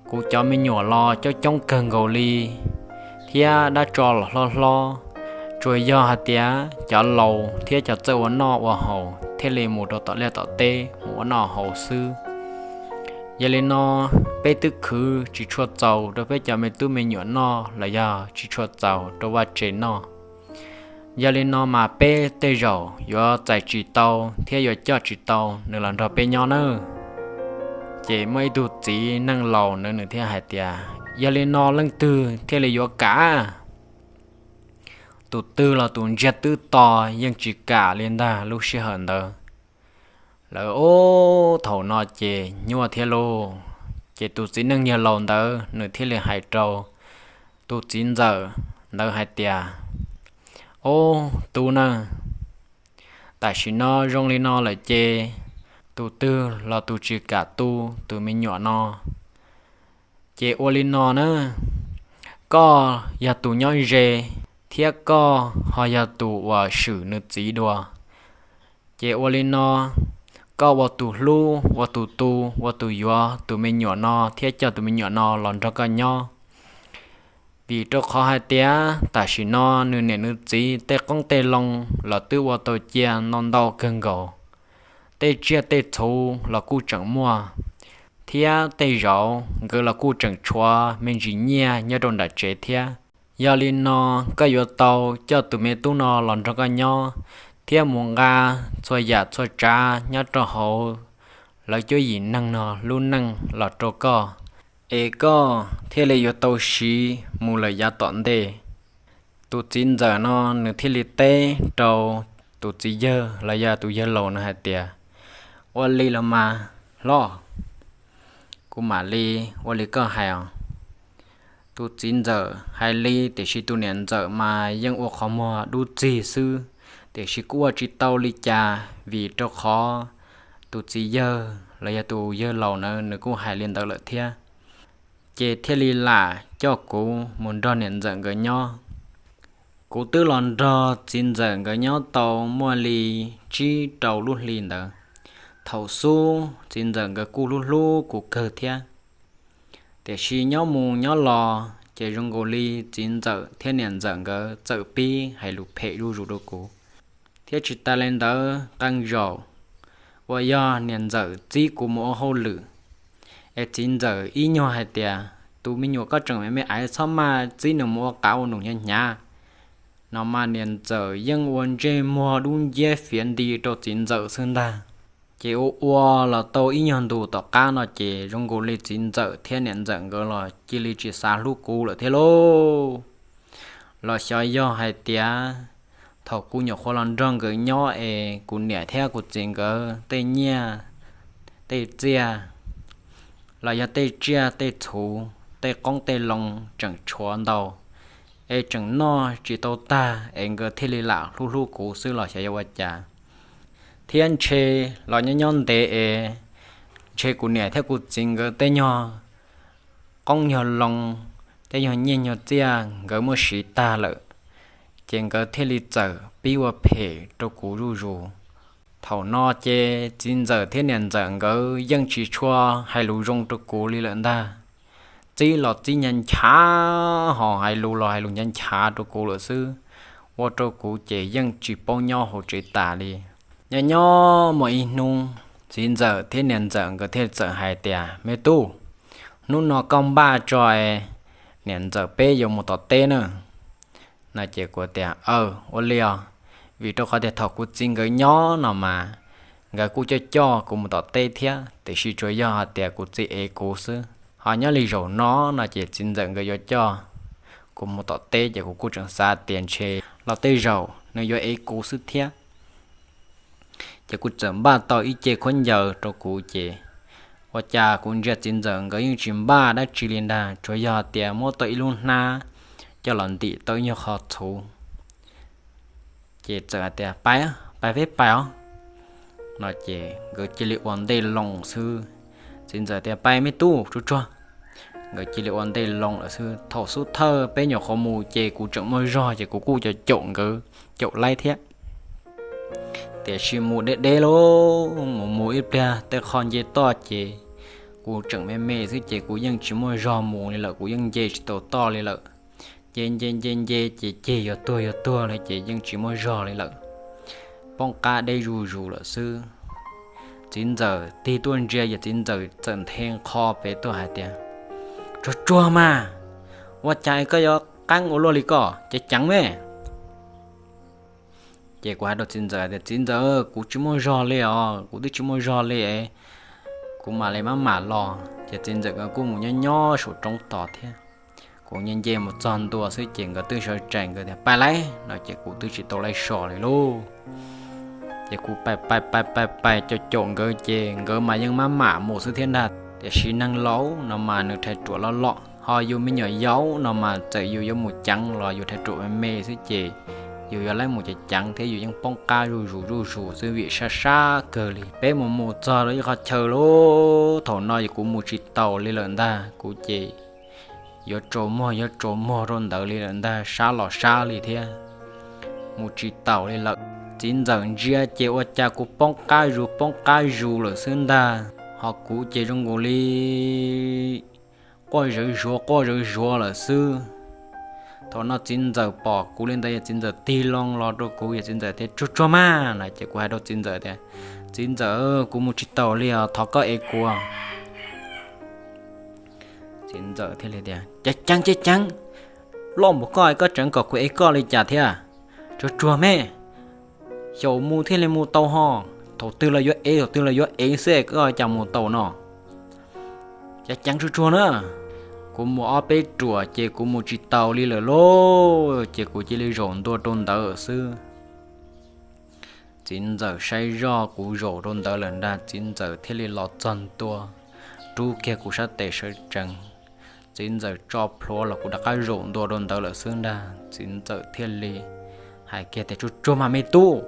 kuv cov me nyuam los coob coob kawg nkaus li, thiab dab tso los hlob hlob, tsuas yog hais tias cov laus thiab cov txawj ua noj ua haus thiaj li mus rau tom liaj tom teb mus ua noj haus xwb. Yog li no, peb twb khwv tsis tshua txaus rau peb cov me tub me nyuam noj los yog tsis tshua txaus rau vaj tse noj. Yog li no mas peb tej zaum yuav txais tsis tau thiab yuav coj tsis tau nws los nrog peb nyob nawb. Ces muaj ib tug txiv neej laus nws thiaj hais tias, Yog li no leej twg thiaj li yuav kam? Tus twg los tus ntsiag twb to yeej tsis kam li ntag lub sij hawm ntawd. Lawv ub thaum no ces nyuaj thiab lauj. Ces tus txiv neej yawg laus ntawd nws thiaj li hais rau tus txiv ntxawm ntawd hais tias, Ob, tub na, tam sim no zoo li no lawm ces tus twg los tus tsis kam tu tus me nyuam no. Ces ua li no na, koj yog tus nyob ze, thiab koj ho yog tus uas swm nws txiv dua. Ces ua li no, koj ua tus hlub, ua tus tu, ua tus yuav tus me nyuam no thiab coj tus me nyuam no los nrog koj nyob. Vim rau qhov hais tias tam sim no nws niam nws txiv tej qoob tej loo los twb ua tau cia no ntau kawg nkaus. Tej tsiaj tej txhu los kuj tseem muaj, thiab tej zaum nkawd los kuj tseem tshuav me ntsis nyiaj nyob rau nram tsev thiab. Yog li no, koj yuav tau coj tus me tub no los nrog koj nyob, thiab mus nqa txhua yam txhua tsav nyob rau hauv lawv cuab yim neeg no lub neej los rau koj, es koj thiaj li yuav tau siv mus lawm yav tom ntej. Tus txiv ntxawm no nws thiaj li teb rau tus txiv yawg los yog tus yawg laus no hais tias, ua li los mas hlob, kuv mam li ua li koj hais os. Tus txiv ntxawm hais li, tiam sis tus niam ntxawm mas yeej ua qhov muag dub txig xwb, tiam sis kuj ua tsis tau li cas vim rau qhov tus txiv yawg los yog tus yawg laus na nws kuj hais li ntawd lawm thiab. Ces thiaj li lam coj kuv mus nrog niam ntxawm nkawd nyob. Kuv twb los nrog txiv ntxawm nkawd nyob tau muaj li tsib rau lub hli ntawd. Thaum xub txiv ntxawm nkawd kuj hlub hlub kuv kawg thiab. Tiam sis nyob mus nyob los ces zoo nkaus li txiv ntxawm thiab niam ntxawm nkawd txawm pib hais lus phem zuj zus rau kuv. Thiab tsis tas li ntawd qee zaum uas yog niam ntxawm txib kuv mus ua hauj lwm, es txiv ntxawm ib nyuag hais tias, tus me nyuam koj tseem me me aiv txhob maj txib nws mus ua qav ua num hnyav hnyav, no mas niam ntxawm yeej ua ntsej muag dub nciab fiav nti rau txiv ntxawm xwb ntag. Ces ua ua los tau ib nyuag ntus tom qab no ces zoo nkaus li txiv ntxawm thiab niam ntxawm nkawd los cia li tsis xav hlub kuv lawm thiab lauj. Los xyov yog hais tias thaum kuv nyuam qhuav los nrog nkawd nyob es kuv niam thiab kuv txiv nkawd tej nyiaj tej txiaj los yog tej tsiaj tej txhu, tej qoob tej loo tseem tshuav ntau, es tseem noj tsis tau tag es nkawd thiaj li lam hlub hlub kuv xwb los xyov yog ua cas. Thiab ntshe los nyob nyob ntev es ntshe kuv niam thiab kuv txiv nkawd tej nyuag qoob nyuag loo, tej nyuag nyiaj nyuag txiaj nkawd muab siv tag lawm, ces nkawd thiaj li txawm pib ua phem rau kuv zuj zus. Thaum no ces txiv ntxawm thiab niam ntxawm nkawd yeej tsis tshua hais lus zoo rau kuv li lawm ntag. Txib los txib ncha nchav, ho hais lus los hais lus ncha nchav rau kuv lawm xwb, ua rau kuv ces yeej tsis paub nyob hauv tsev tas li. Nyob nyob muaj ib hnub, txiv ntxawm thiab niam ntxawm nkawd thiaj txawm hais tias, me tub, hnub no koj npaj tso, niam ntxawm peb yuav mus tom teb na. No ces kuv tias, aw, ua li os, vim rau qhov tias thaum kuv txiv nkawd nyob no mas nkawd kuj coj coj kuv mus tom teb thiab, tiam sis tsuas yog hais tias kuv txiv ev kuv xwb. Ho nyob li zaum no no ces txiv ntxawm nkawd yuav coj kuv mus tom teb ces kuv kuj tseem xav tias ntshe los tej zaum nws yuav ev kuv xwb thiab. Ces kuv txawm npaj tau ib ce khaub ncaws rau kuv ces ua cas kuv ntsia txiv ntxawm nkawd yeej tsis npaj dab tsi li ntag, tsuas yog tias muab tau ib lub hnab coj los ntim tau ib nyuag qho txhuv. Ces txawm hais tias, pais, pais peb pais os. No ces nkawd cia li ua ntej loo xwb. Txiv ntxawm tias, pais me tub, tsuag tsuag. Nkawd cia li ua ntej loo lawm xwb. Thaum xub thawj peb nyuam qhuav mus ces kuv tseem muaj zog ces kuv kuj caum caum nkawd, caum laib thiab. Tiam sis mus deb deb lauj, mus mus ib pliag tej qho nce toj ces kuv tseem me me xwb ces kuv yeej tsis muaj zog mus li lawm, kuv yeej nce tsis tau toj li lawm. Nce nce nce nce ces ceg yuav tuag yuav tuag li ces yeej tsis muaj zog li lawm, poob qab deb zuj zus lawm xwb. Txiv ntxawm tig tuaj ntsia ces txiv ntxawm txawm nthe nqho pem tuaj hais tias, tsuag tsuag mas, ua cas koj yuav qeeb ua luaj li koj, ceev ceev me. Ces kuv hais rau txiv ntxawm tias, txiv ntxawm, kuv tsis muaj zog li os, kuv twb tsis muaj zog li es kuv mam li maj mam los. Ces txiv ntxawm nkawd kuj mus nyob nyob saum roob tod thiab. Kuv nce nce mus txog ntua xwb ces nkawd twb sawv tsees, nkawd tias, pais lauj. No ces kuv twb tsis tau laij so li lauj. Ces kuv pais pais pais pais pais caum caum nkawd ces nkawd mas yeej maj mam mus xwb thiab ntag. Tiam sis neeg laus no mas nws rhais ruam loj loj, ho yus me nyuam yaus no mas txawm yus yuav mus ceev los yus rhais ruam me me xwb ces Yus yuav laib mus ceev ceev thiab yus yeej poob qab zuj zus zuj zus xwb vim sab sab kawg li. Peb mus mus txog rau ib qhov chaw lub thaum no kuv mus tsis taus li lawm ntag, kuv ces yuav tsaus muag yuav tsaus muag rau ntawd li lawm ntag, sab los sab li thiab, mus tsis taus li lawm. Txiv ntxawm ntsia ces ua cas kuv poob qab zus poob qab zus lawm xwb ntag, ho kuv ces zoo nkaus li quaj zawv zuav quaj zawv zuav lawm xwb. Thaum no txiv ntxawm pom kuv li ntawd yog txiv ntxawm tig loo los rau kuv, yog txiv ntxawm tias, Tsuag tsuag mas, no ces kuv hais rau txiv ntxawm tias, Txiv ntxawm, kuv mus tsis taus li os, thov koj ev kuv. Txiv ntxawm thiaj li tias, Ceev ceev ceev ceev, loj npaum koj koj tseem kom kuv ev koj li cas thiab? Tsuag tsuag me, xyaum mus thiaj li mus tau ho, thaum twg los yuav ev thaum twg los yuav ev xwb koj cas mus tau no. Ceev ceev tsuag tsuag na, kuv mus ob peb ruam ces kuv mus tsis taus li lawm lauj, ces kuv cia li zaum ntua rau ntawd xwb. Txiv ntxawm saib zoj kuv zaum rau ntawd lawm ntag, txiv ntxawm thiaj li los txog ntua, rub kiag kuv sab tes sawv tsees. Txiv ntxawm tso plhuav los kuv rov qab zaum ntua rau ntawd lawm xwb ntag, txiv ntxawm thiaj li hais kiag tias, Tsuag tsuag mas me tub,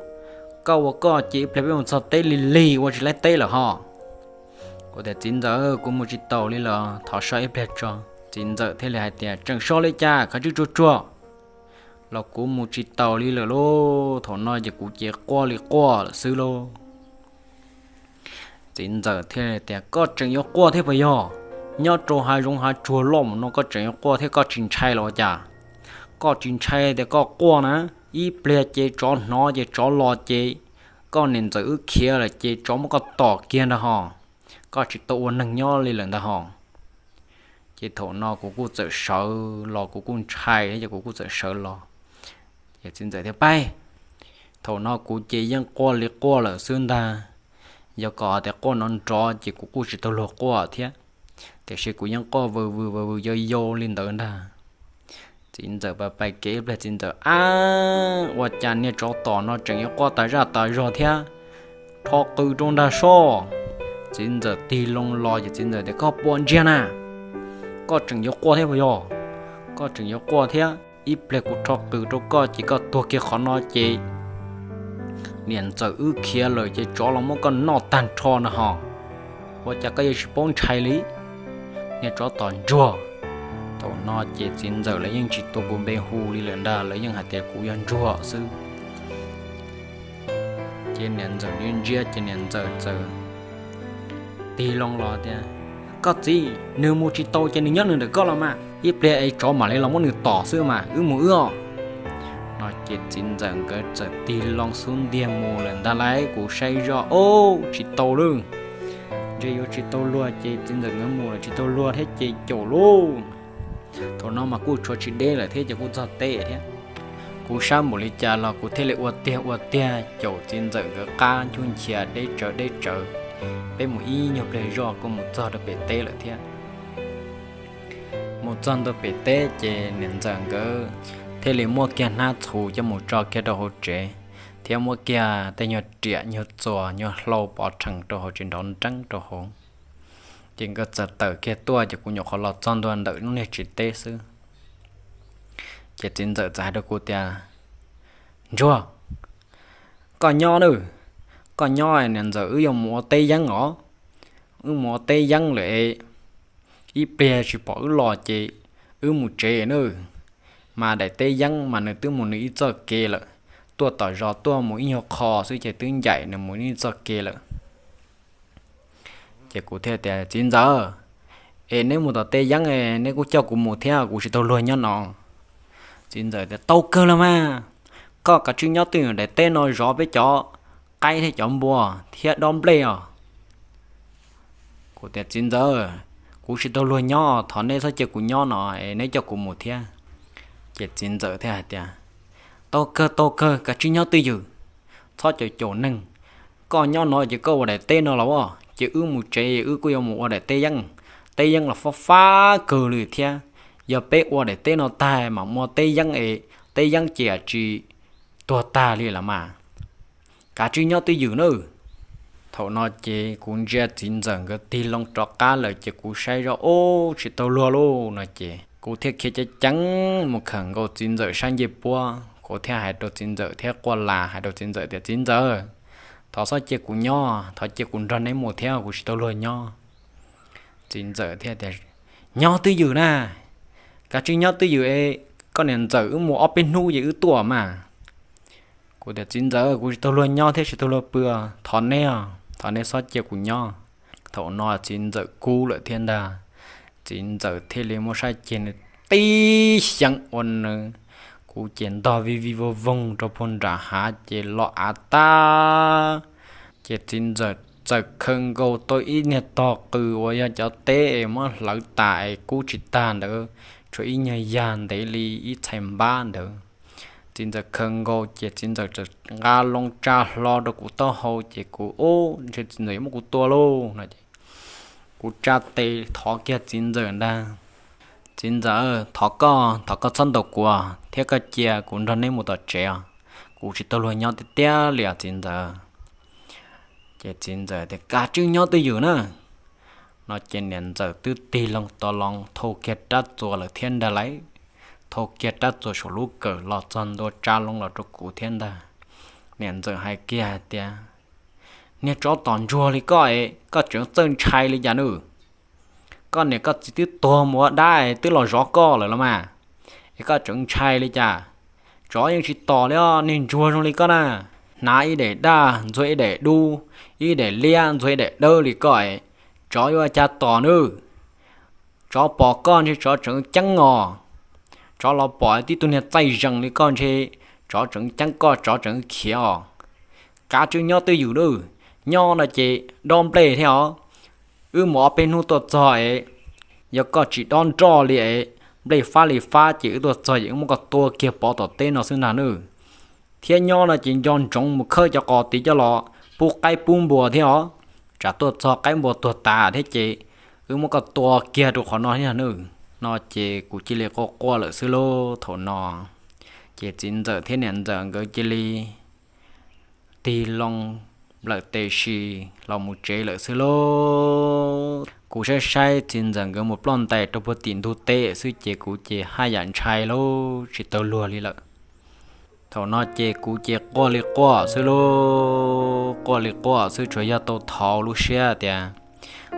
koj ua koj ces ib pliag peb mus txog teb lig lig ua tsis laib teb lawm ho. Kuv tias, Txiv ntxawm, kuv mus tsis taus li lawm, thov so ib pliag tso. Txiv ntxawm thiaj li hais tias, Tseem so li cas, koj tsij tsuag tsuag. Los kuv mus tsis taus li lawm lauj, thaum no ces kuv ces quaj li quaj lawm xwb lauj. Txiv ntxawm thiaj tias, Koj tseem yuav quaj thiab puas yog? Nyob rau hav zoov hav tsuag loj mus no koj tseem yuav quaj thiab, koj tsis ntshai los ua cas? Koj tsis ntshai tias koj quaj na, ib pliag ces tsov hnov ces tsov los ces koj niam ntxawm wb khiav lawm ces tsov muab koj tom kiag ntag ho, koj tsis tau ua neeg nyob li lawm ntag ho. Ces thaum no kuv kuj txawm sawv los, kuv kuj ntshai thiab ces kuv kuj txawm sawv los. Ces txiv ntxawm thiaj paib, thaum no kuv ces yeej quaj li quaj lawm xwb ntag. Yog kom tias quaj nrov nrov ces kuv kuj tsis tau luag quaj thiab, tiam sis kuv yeej quaj vwm vwm vwm vwm yau yau li ntawd ntag. Txiv ntxawm pais pais kev ib pliag txiv ntxawm, Ab, ua cas niag tsov tom no tseem yuav quaj tas zaj tas zog thiab, rho qws rau ntag soj. Txiv ntxawm tig loo los ces txiv ntxawm tias, Koj puas ntsia na, koj tseem yuav quaj thiab puas yog? Koj tseem yuav quaj thiab, ib pliag kuv rho qws rau koj ces koj tuag kiag qhov no ces niam ntxawm wb khiav lawm ces tsov los muab koj noj tag nrho na ho. Ua cas koj yuav tsis paub ntshai li, niag tsov tom ntsuag? Thaum no ces txiv ntxawm lawv yeej tsis tua kuv npe hu li lawm ntag, lawv yeej hais tias kuv yog ntsuag xwb. Ces niam ntxawm ntsia ntsia ces niam ntxawm txawm tig loo los tias, Koj txiv, nws mus tsis tau ces nws nyob nws ntawm koj los mas, ib pliag es tsov mam li los muab nws tom xwb mas, wb mus wb os. No ces txiv ntxawm nkawd txawm tig loo xub ntiag mus lawm ntag lauj, kuv saib zoj, Ob, tsis tau lauj, ntshe yuav tsis tau luag ces txiv ntxawm nkawd mus lawm tsis tau luag thiab ces caum lauj. Thaum no mas kuj tshuav tsis deb lawm thiab ces kuj txog teb thiab. Kuv sab npaum li cas los kuv thiaj li ua tiag ua tiag caum txiv ntxawm nkawd qab nchuj nchia deb tsawv deb tsawv. Peb mus ib nyuag pliag zoj kuj mus txog rau pem teb lawm thiab. Mus txog ntua pem teb ces niam ntxawm nkawd thiaj li muab kiag hnab txhuv coj mus tso kiag rau hauv tsev, thiab muab kiag tej nyuag riam nyuag txuas nyuag hlau pov rhees rau hauv tsev nrov nreeb rau hauv. Ces nkawd txawm tawm kiag tuaj ces kuv nyuam qhuav los txog ntua ntawm lub niag tsev teb xwb. Ces txiv ntxawm txawm hais rau kuv tias, Ntsuag, koj nyob nawb, koj nyob, niam ntxawm wb yuav mus ua teb yeeb os. Wb mus ua teb yeeb lawm es ib pliag tsis pom wb los ces wb mus tsev nawb. Mas daim teb yeeb mas nws twb mus nws ib txoj kev lawm, tuaj tom zos tuaj mus ib nyuag qho xwb ces twb ncaim nws mus ib txoj kev lawm. Ces kuv thiaj tias, Txiv ntxawm, es neb mus tom teb yeeb es neb kuj coj kuv mus thiab, kuv tsis tau luag nyob no. Txiv ntxawm tias, Tau kawg los mas, koj kav tsij nyob twj ywm daim teb no zov peb cov qaib thiab cov npua thiab dob nplej os. Kuv tias, Txiv ntxawm, kuv tsis tau luag nyob, thov neb txhob cia kuv nyob no es neb coj kuv mus thiab. Ces txiv ntxawm thiaj hais tias, Tau kawg tau kawg, kav tsij nyob twj ywm, txhob caum caum neeg. Koj nyob no ces koj ua daim teb no los as, ces wb mus tsev wb kuj yuav mus ua daim teb yeeb. Teb yeeb los fab fab kawg li thiab. Yog peb ua daim teb no tag mam ua teb yeeb es teb yeeb ces tsis tuag tag li los mas. Kav tsij nyob twj ywm nawb. Thaum no ces kuv ntsia txiv ntxawm nkawd tig loo rov qab lawm ces kuv saib zoj, Ub, tsis tau luag lauj, no ces kuv thiaj khiav ceev ceev mus khawm nkaus txiv ntxawm sab ncej puab. Kuv thiaj hais rau txiv ntxawm thiab quaj las hais rau txiv ntxawm tias, Txiv ntxawm, thov txhob cia kuv nyob, thov cia kuv nrog neb mus thiab, kuv tsis tau luag nyob. Txiv ntxawm thiaj tias, Nyob twj ywm na, kav tsij nyob twj ywm es koj niam ntxawm wb mus ob peb hnub ces wb tuaj mas. Kuv tias, Txiv ntxawm, kuv tsis tau luag nyob thiab tsis tau luag pw, thov neb os, thov neb txhob cia kuv nyob. Thaum no txiv ntxawm kub lawm thiab ntag. Txiv ntxawm thiaj li muab sab ceg nws tib xyeem ua nws, kuv ces ntog vij vij voog voog rau puag nram hav ces los av tag. Ces txiv ntxawm txawm khaws nkaus tau ib niag tog qws uas yog cov teb es muab hlawv tas es kub tsis tag ntawd, tshuav ib nyuag yag ntev li ib txhais npab ntawd. Txiv ntxawm khaws nkaus ces txiv ntxawm txawm nqa loo tsa hlo rau kuv taub hau ces kuv ub ntshe txiv ntxawm yuav muab kuv tua lauj no ces kuv tsa tes thov kiag txiv ntxawm ntag, Txiv ntxawm, thov koj, thov koj txhob ntaus kuv thiab koj cia kuv nrog neb mus tom tsev os, kuv tsis tau luag nyob tiag tiag li os txiv ntxawm. Ces txiv ntxawm tias, Kav tsij nyob twj ywm na no ces niam ntxawm twb tig loo to loo thau kiag rab txuas lawm thiab ntag lauj, thau kiag rab txuas saum lub kawm los txog ntua tsa loo los rau kuv thiab ntag. Niam ntxawm hais kiag hais tias, Niag tsov tom ntsuag li koj es koj tseem txawj ntshai li cas nawb? Koj niam koj txiv twb tuag mus ua dab es twb los zov koj lawm los mas, es koj tseem ntshai li cas? Tsov yeej tsis tom li os, niag ntsuag zoo li koj na, hnav ib daim daj ntxuag ib daim dub, ib daim liab ntxuag ib daim dawb li koj es tsov yuav ua cas tom nawb? Tsov pom koj ntshe tsov tseem ceeb os. Tsov los pom tib tug niag txaij zees li koj ntshe tsov tseem ceeb koj, tsov tseem khiav os. Kav tsij nyob twj ywm nawb, nyob no ces dob nplej thiab os. Wb mus ob peb hnub tuaj txog es yog koj tsis dob nroj li es nplej fab li fab ces wb tuaj txog ces wb muab koj tua kiag pov tom teb no xwb ntag nawb. Thiab nyob no ces nco ntsoov mus khawb cov qos tid coj los pub qaib pub npua thiab os. Tsam tuaj txog qaib npua tuag tas thiab ces wb muab koj tua kiag rau qhov no thiab nawb no ces kuv cia li quaj quaj lawm xwb lauj. Thaum no ces txiv ntxawm thiab niam ntxawm nkawd cia li tig loo nplawm tes si los mus tsev lawm xwb lauj. Kuv saib saib txiv ntxawm nkawd mus ploj ntais rau puag tim ntug teb xwb ces kuv ces haj yam ntshai lauj, tsis tau luag li lawm. Thaum no ces kuv ces quaj li quaj xwb lauj, quaj li quaj xwb tsuas yog tau thov lub siab tias,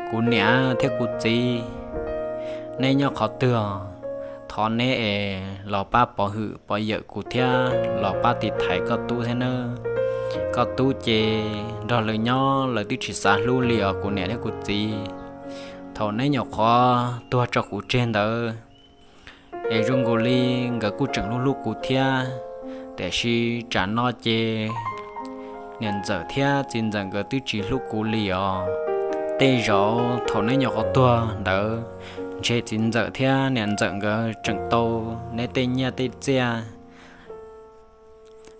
Kuv niam thiab kuv txiv, neb nyob qhov twg os? Thov neb es los pab pov hwm pov yawm kuv thiab los pab tiv thaiv koj tub thiab nawb. Koj tub ces nrog lawv nyob lawv twb tsis xav hlub li os kuv niam thiab kuv txiv. Thaum neb nyuam qhuav tuag tso kuv tseg ntawd es zoo nkaus li nkawd kuj tseem hlub hlub kuv thiab, tiam sis tsam no ces niam ntxawm thiab txiv ntxawm nkawd twb tsis hlub kuv li os. Tej zaum thaum neb nyuam qhuav tuag ntawd, ntshe txiv ntxawm thiab niam ntxawm nkawd tseem tau neb tej nyiaj tej txiaj,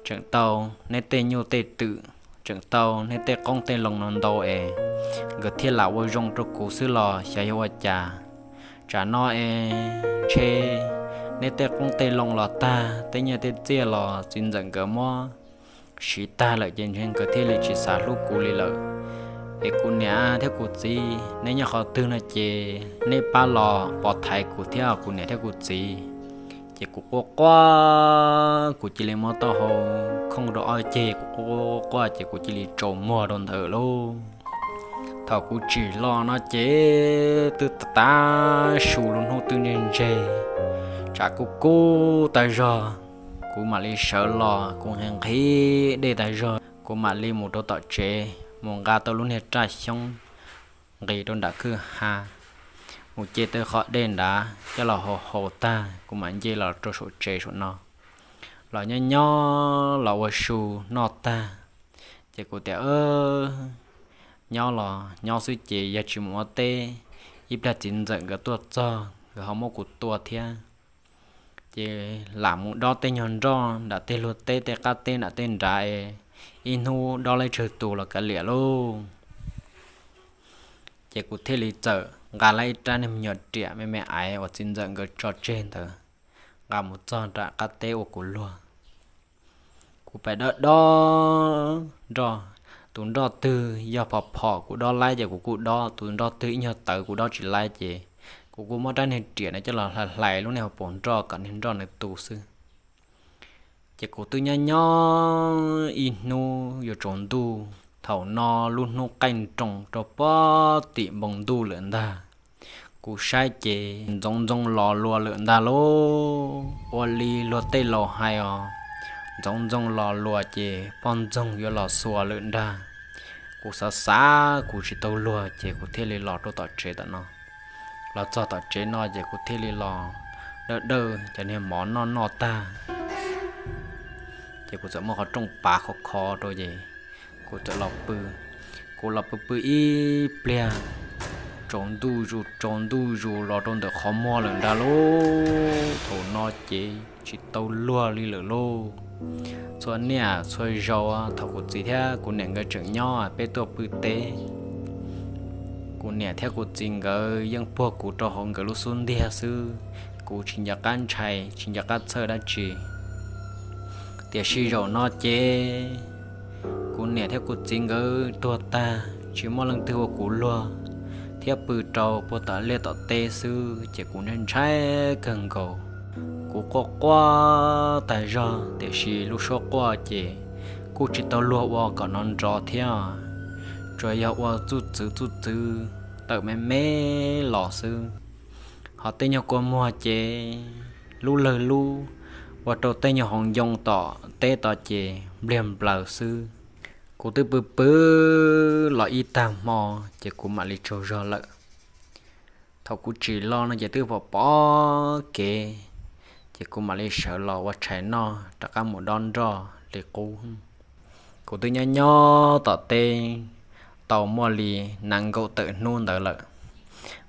tseem tau neb tej nyuj tej twm, tseem tau neb tej qoob tej loo no ntau es nkawd thiaj lam ua zoo rau kuv xwb los xyov yog ua cas. Tsam no es ntshe neb tej qoob tej loo los tag, tej nyiaj tej txiaj los txiv ntxawm nkawd muab siv tag lawm ces ntshe nkawd thiaj li tsis xav hlub kuv li lawm. Es kuv niam thiab kuv txiv, neb nyob qhov twg no ces neb pab los pov thaiv kuv thiab kuv niam thiab kuv txiv. Ces kuv quaj quaj, kuv cia li muab taub hau khooj rau ob ceg, kuv quaj quaj ces kuv cia li tsaus muag rau ntawd lauj. Thaum kuv tsim los no ces twb tav su lub hnub twb ntseg ntseg, tsam kuj kub tag zog. Kuv mam li sawv los, kuv nqhis nqhis dej tag zog, kuv mam li mus rau tom tsev mus nqa tau lub niag raj xyoob nqis rau nram kwj ha, mus ce tau qhov dej nrad coj los haus haus tag kuv mam nce los rau saum tsev saum no. Los nyob nyob los ua su noj tag, ces kuv tias, Nyob los nyob xwb ces yog tsis mus ua teb, ib pliag txiv ntxawm nkawd tuaj txog nkawd ho muab kuv tua thiab. Ces lam mus dob tej nyuag nroj nram tej luag teb tej qab teb nram tej nrad es ib hnub dob laib tsawg tus los kav liam lauj. Ces kuv thiaj li txawm nqa lawm ib rab niag me nyuam riam me me aiv uas txiv ntxawm nkawd tso tseg ntawd, nqa mus txog nram qab teb ua kuv luag. Kuv pais dob dob nroj, tus nroj twg yog phom phom kuv dob laib ces kuv kuj dob, tus nroj twg ib nyuag tawv kuv dob tsis laib ces kuv kuj muab rab niag riam no coj los hlais hlais lub niag hauv paus nroj kom niag nroj nws tu xwb. Ces kuv twb nyob nyob ib hnub yuav tsaus ntuj, thaum no lub hnub qaij nroos rau pem tim npoo ntuj lawm ntag. Kuv saib ces ntxoov ntxoo los luas lawm ntag lauj. Ua li luag tej laus hais os, ntxoov ntxoo los luas ces poj ntxoog yuav los xuas lawm ntag. Kuv xav xav kuv tsis tau luag ces kuv thiaj li los rau tom tsev tom no. Los txog tom tsev no ces kuv thiaj li los dawj dawj cov niag mov noj noj tag, ces kuv txawm muab qhov rooj pav khov kho rau ces kuv txawm los pw. Kuv los pw pw ib pliag, tsaus ntuj zus tsaus ntuj zus los rau ntawm qhov muag lawm ntag lauj. Thaum no ces tsis tau luag li lawm lauj. Txhua niaj txhua zaus thaum kuv txiv thiab kuv niam nkawd tseem nyob peb tuaj pw teb, kuv niam thiab kuv txiv nkawd yeej puag kuv rau hauv nkawd lub xub ntiag xwb. Kuv tsis nco qab ntshai tsis nco qab txhawj dab tsi. Tiam sis zaum no ces kuv niam thiab kuv txiv nkawd tuag tag tsis muaj leej twg ua kuv luag thiab pw rau puag tom liaj tom teb xwb ces kuv ntshai ntshai kawg nkaus. Kuv quaj quaj tag zog tiam sis lub suab quaj ces kuj tsis tau luag ua kom hnov nrov thiab, tsuas yog ua txuj txwv txuj txwv tawm me me los xwb. Ho tej nyuag kua muag ces lub lawg lub ua rau tej nyuag hauv ncoo tom teb tod ces npliag nplaws xwb. Kuv twb pw pw los ib tag hmo ces kuv mam li tsaug zog lawm. Thaum kuv tsim los no ces twb pom pom kev, ces kuv mam li sawv los ua tshais noj rov qab mus dob nroj li qub. Kuv twb nyob nyob tom teb tau muaj li nees nkaum tawm hnub ntawd lawm,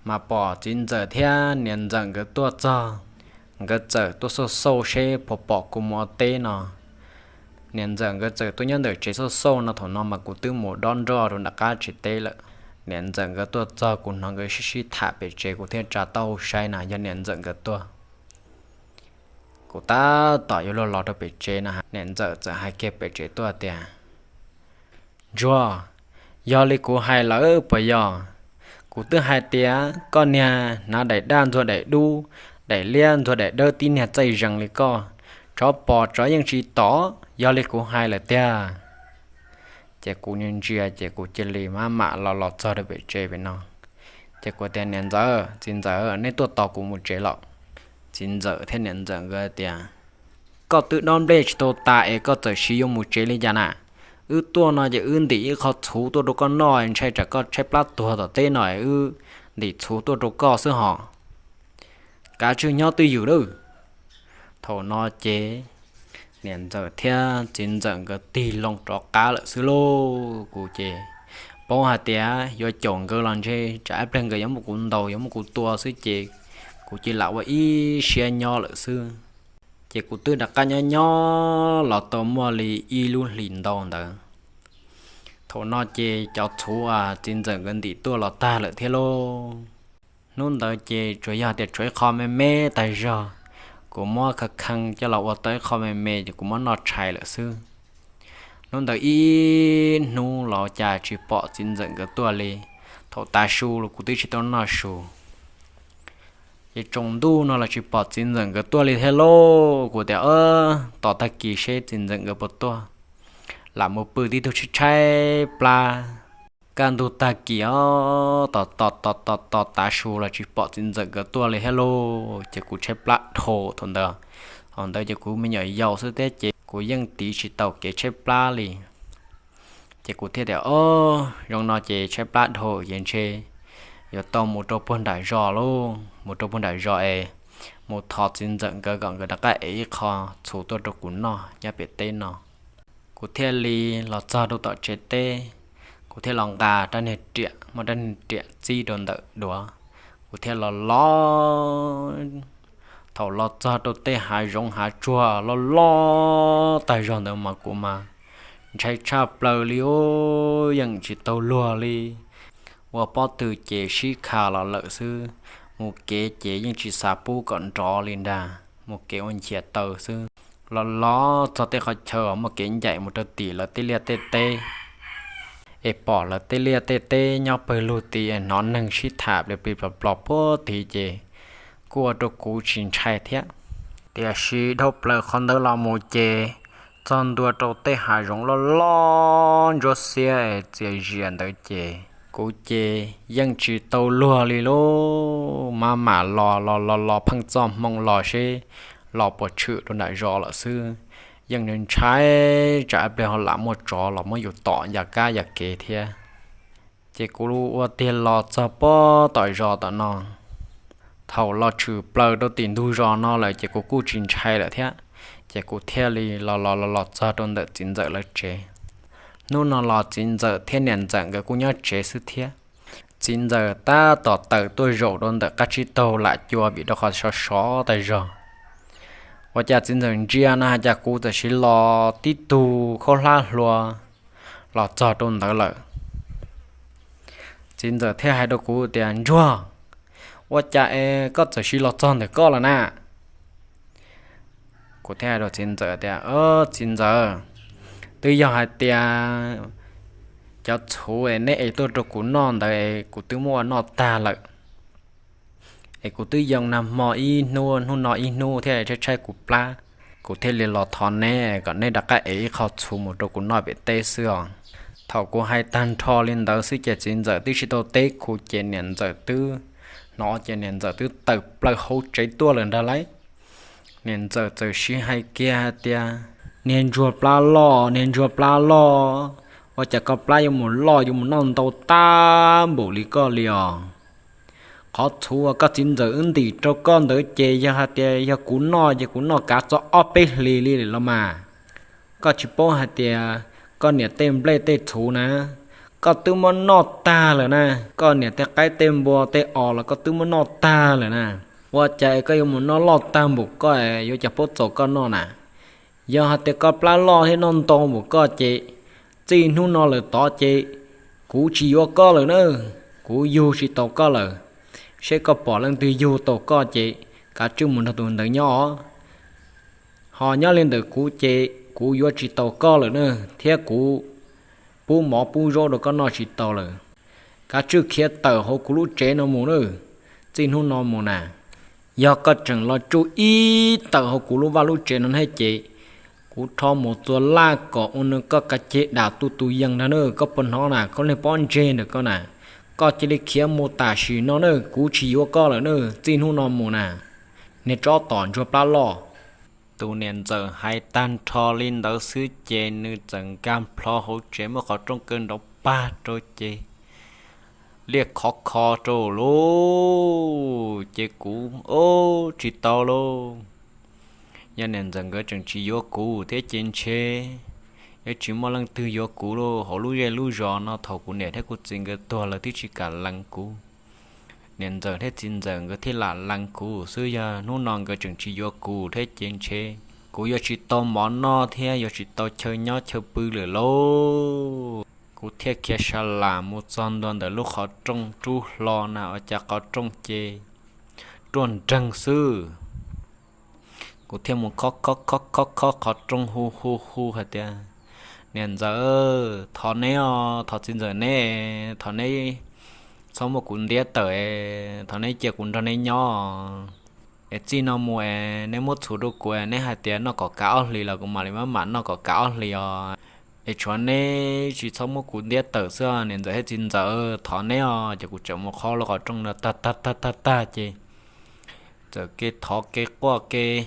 mas pom txiv ntxawm thiab niam ntxawm nkawd tuaj txog, nkawd txawm tuaj xauj xauj seb puas pom kuv mus ua teb no. Niam ntxawm nkawd txawm tuaj nyob ntawm tsev xauj xauj no, thaum no mas kuv twb mus dob nroj rau nram qab tsev teb lawm. Niam ntxawm nkawd tuaj txog kuv hnov nkawd sib sib tham pem tsev kuv thiaj tsa taub hau saib na yog niam ntxawm nkawd tuaj. Kuv tab tom yuav luag los rau pem tsev no, niam ntxawm txawm hais kiag pem tsev tuaj tias, Ntsuag, yog li kuv hais lawm puas yog? Kuv twb hais tias koj niag hnav daim daj ntxuag daim dub, daim liab ntxuag daim dawb tib niag txaij zees li koj, tsov pom tsov yeej tsis tom, yog li kuv hais lawm tiag. Ces kuv ntsia ces kuv cia li maj mam los los txog rau pem tsev pem no. Ces kuv tias, Niam ntxawm, txiv ntxawm, nej tuaj tos kuv mus tsev los? Txiv ntxawm thiab niam ntxawm nkawd tias, Koj twb dob nplej tsis tau tas es koj txawm siv yuav mus tsev li cas na? Wb tuaj no ces wb ntim ib qho txhuv tuaj rau koj noj, ntshai tsam koj tshaib plab tuag tom teb no es wb ntim txhuv tuaj rau koj xwb hos. Kav tsij nyob twj ywm lawm. Thaum no ces niam ntxawm thiab txiv ntxawm nkawd tig loo rov qab lawm xwb lauj. Kuv ces paub hais tias yuav caum nkawd los ntshe tsam ib pliag nkawd yuav muab kuv ntaus yuav muab kuv tua xwb ces kuv cia li lam ua ib siab nyob lawm xwb. Ces kuv twb rov qab nyob nyob los tau muaj li ib lub hlis ntau ntawd. Thaum no ces cov txhuv txiv ntxawm nkawd ntim tuaj los tag lawm thiab lauj. Hnub ntawd ces tsuas yog tias tshuav ib qho me me tag zog, kuv muab kha khee coj los ua tau ib qho me me ces kuv muab noj tshais lawm xwb. Hnub ntawd ib hnub los cas tsis pom txiv ntxawm nkawd tuaj li. Thaum tav su los kuv twb tsis tau noj su, ces tsaus ntuj no los tsis pom txiv ntxawm nkawd tuaj li thiab lauj. Kuv tias, Tos tag kis seb txiv ntxawm nkawd puas tuaj, lam mus pw tib tug tshaib tshaib plab. Kaj ntug tag kis os, tos tos tos tos tos tav su los tsis pom txiv ntxawm nkawd tuaj li thiab lauj. Ces kuv tshaib plab dhau thaum ntawd. Thaum ntawd ces kuv me nyuam yaus xwb thiab ces kuv yeej tiv tsis tau kev tshaib plab li. Ces kuv thiaj tias, Ob, zoo no ces tshaib plab dhau ces ntshe yuav tau mus rau puag nram zos lauj, mus rau puag nram zos es mus thov txiv ntxawm nkawd kom nkawd rov qab ev ib qho txhuv tuaj rau kuv noj nyob pem teb no. Kuv thiaj li los txog rau tom tsev teb, kuv thiaj los nqa rab niag riam, muab rab niag riam txib rau ntawm duav, kuv thiaj los los. Thaum los txog rau tej hav zoov hav tsuag loj loj tag zog ntawd mas kuv mas ntshai tshaj plaws li os, yeej tsis tau luag li. Ua pob tw ces sib kha los lawm xwb, mus kev ces yeej tsis xav pub kom nrov li ntag, mus kev ua nchiav taw xwb. Los los txog tej qhov chaw muaj kev ncaim mus rau tim lawv tej liaj tej teb, es pom lawv tej liaj tej teb nyob pawg lug tid es hnov neeg sib tham plis plis plos plos puag tid ces kuj ua rau kuv tsis ntshai thiab. Tiam sis dhau plaws qhov ntawd los mus ces txog ntua rau tej hav zoov loj loj ntsuab xiab txias zias ntawd ces kuv ces yeej tsis tau luag li lauj. Maj mam los los los los pheej txoj hmoo los seb los puas tshwm rau nram zos lawm xwb. Yeej ntshai tsam ib pliag ho lam muaj tsov los muab yus tom yam kab yam kev thiab. Ces kuv ua tiag los txog pob tom zos tom no, thaum los tshwm plaws rau tim ntug zos no lawm ces kuv kuj tsis ntshai lawm thiab. Ces kuv thiaj li los los los los txog rau ntawm txiv ntxawm lawv tsev. Hnub no los txiv ntxawm thiab niam ntxawm nkawd kuj nyob tsev xwb thiab. Txiv ntxawm tab tom tawm tuaj zaum rau ntawm qab tsib taug lam cua vim rau qhov sov sov tas zog. Ua cas txiv ntxawm ntsia no cas kuv txawm sis los tib tug khaub hlab hlua los txog rau ntawd lawm. Txiv ntxawm thiaj hais rau kuv tias, Ntsuag, ua cas es koj txawm sis los txog ntawm koj lawm na? Kuv thiaj hais rau txiv ntxawm tias, Txiv ntxawm, twb yog hais tias cov txhuv es neb ev tuaj rau kuv noj ntawd es kuv twb muab ua noj tag lawm. Es kuv twb yoo nag hmo ib hnub, hnub no ib hnub thiaj tshaib tshaib kuv plab. Kuv thiaj li los thov neb kom neb rov qab ev ib qho txhuv mus rau kuv noj pem teb xwb os. Thaum kuv hais tag nrho li ntawd xwb ces txiv ntxawm twb tsis tau teb kuv ces niam ntxawm twb hnov ces niam ntxawm twb tawm plaws hauv tsev tuaj lawm ntag lauj. Niam ntxawm txawm sis hais kiag hais tias, Niag ntsuag plab loj, niag ntsuag plab loj, ua cas koj plab yuav mus loj yuav mus noj ntau tag npaum li koj li os? Qhov txhuv uas koj txiv ntxawm wb ntim rau koj ntawd ces yog hais tias yog kuv noj ces kuv noj kav txog ob peb hlis li los mas. Koj tsis paub hais tias koj niam tej nplej tej txhuv na, koj twb muab noj tag lawm na. Koj niam tej qaib tej npua tej os los koj twb muab noj tag lawm na. Ua cas koj yuav mus noj loj tag npaum koj, yuav cas paub txaus koj noj na? Yog hais tias koj plab loj thiab noj ntau npaum koj ces txij hnub no lawm tod ces kuv tsis yuav koj lawm na. Kuv yug tsis tau koj lawm. Seb koj pom leej twg yug tau koj ces kav tsij mus nrog tus ntawd nyob os. Ho nyob li ntawm kuv ces kuv yuav tsis tau koj lawm na, thiab kuv pub mov pub zaub rau koj noj tsis tau lawm. Kav tsij khiav tawm hauv kuv lub tsev no mus na, txij hnub no mus na. Yog koj tseem los tsuj ib tawm hauv kuv lub vaj lub tsev no thiab ces kuv rho mus txua laj kom ua nws koj kav ceg dam tu tus yees ntag na, koj puas hnov na, koj niag pob ntseg ntawm koj na. Koj cia li khiav mus tam sim no na, kuv tsis yuav koj lawm na, txij hnub no mus na, niag tsob tom ntsuag plab loj. Tus niam ntxawm hais tag nrho li ntawd xwb ces nws txawm nkag plho hauv tsev muab qhov rooj kaw nrov pag rau ces liaj khov kho rau lauj. Ces kuv, o, tsis tau lauj. Yog niam ntxawm nkawd tseem tsis yuav kuv thiab ces ntshe yuav tsis muaj leej twg yuav kuv lauj. Hauv lub zej lub zos no thaum kuv niam thiab kuv txiv nkawd tuag lawv twb tsis kam lees kuv. Niam ntxawm thiab txiv ntxawm nkawd thiaj lam lees kuv xwb. Yog hnub no nkawd tseem tsis yuav kuv thiab ces ntshe kuv yuav tsis tau mov noj thiab yuav tsis tau chaw nyob chaw pw lawm lauj. Kuv thiaj khiav sa las mus txog ntua ntawm lub qhov rooj rub hlo na, ua cas qhov rooj ces ruaj nreeg xwb. Kuv thiaj mus khob khob khob khob khob qhov rooj hu hu hu hais tias, Niam ntxawm, thov neb os, thov txiv ntxawm neb, thov neb txhob muab kuv ntiab tawm, thov neb cia kuv nrog neb nyob. Es txij no mus es neb muab txhuv rau kuv, neb hais tias noj kom kav ob hlis los kuv mam li maj mam noj kom kav ob hlis os. Es tshuav neb tsis txhob muab kuv ntiab tawm xwb, niam ntxawm thiab txiv ntxawm, thov neb os. Ces kuv tseem mus khob lub qhov rooj na, tag tag tag tag tag ces txawm kev thov kev quaj kev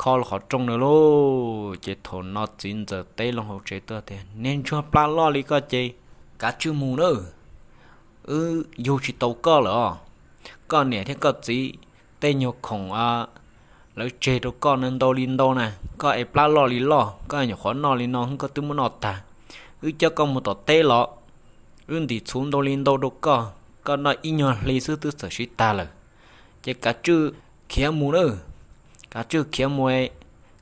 khob lub qhov rooj na lauj. Ces thaum no txiv ntxawm teb loo hauv tsev tuaj tias, Niag ntsuag plab loj li koj ces kav tsij mus na, wb yug tsis tau koj lawm os. Koj niam thiab koj txiv tej nyuag khoom lawv tseg rau koj ntau li ntau na, koj es plab loj li loj, koj nyuam qhuav noj li no koj twb muab noj tag. Wb coj koj mus tom teb los, wb ntim txhuv ntau li ntau rau koj, koj noj ib nyuag hli xwb twb txawm siv tag lawm. Ces kav tsij khiav mus na, kav tsij khiav mus,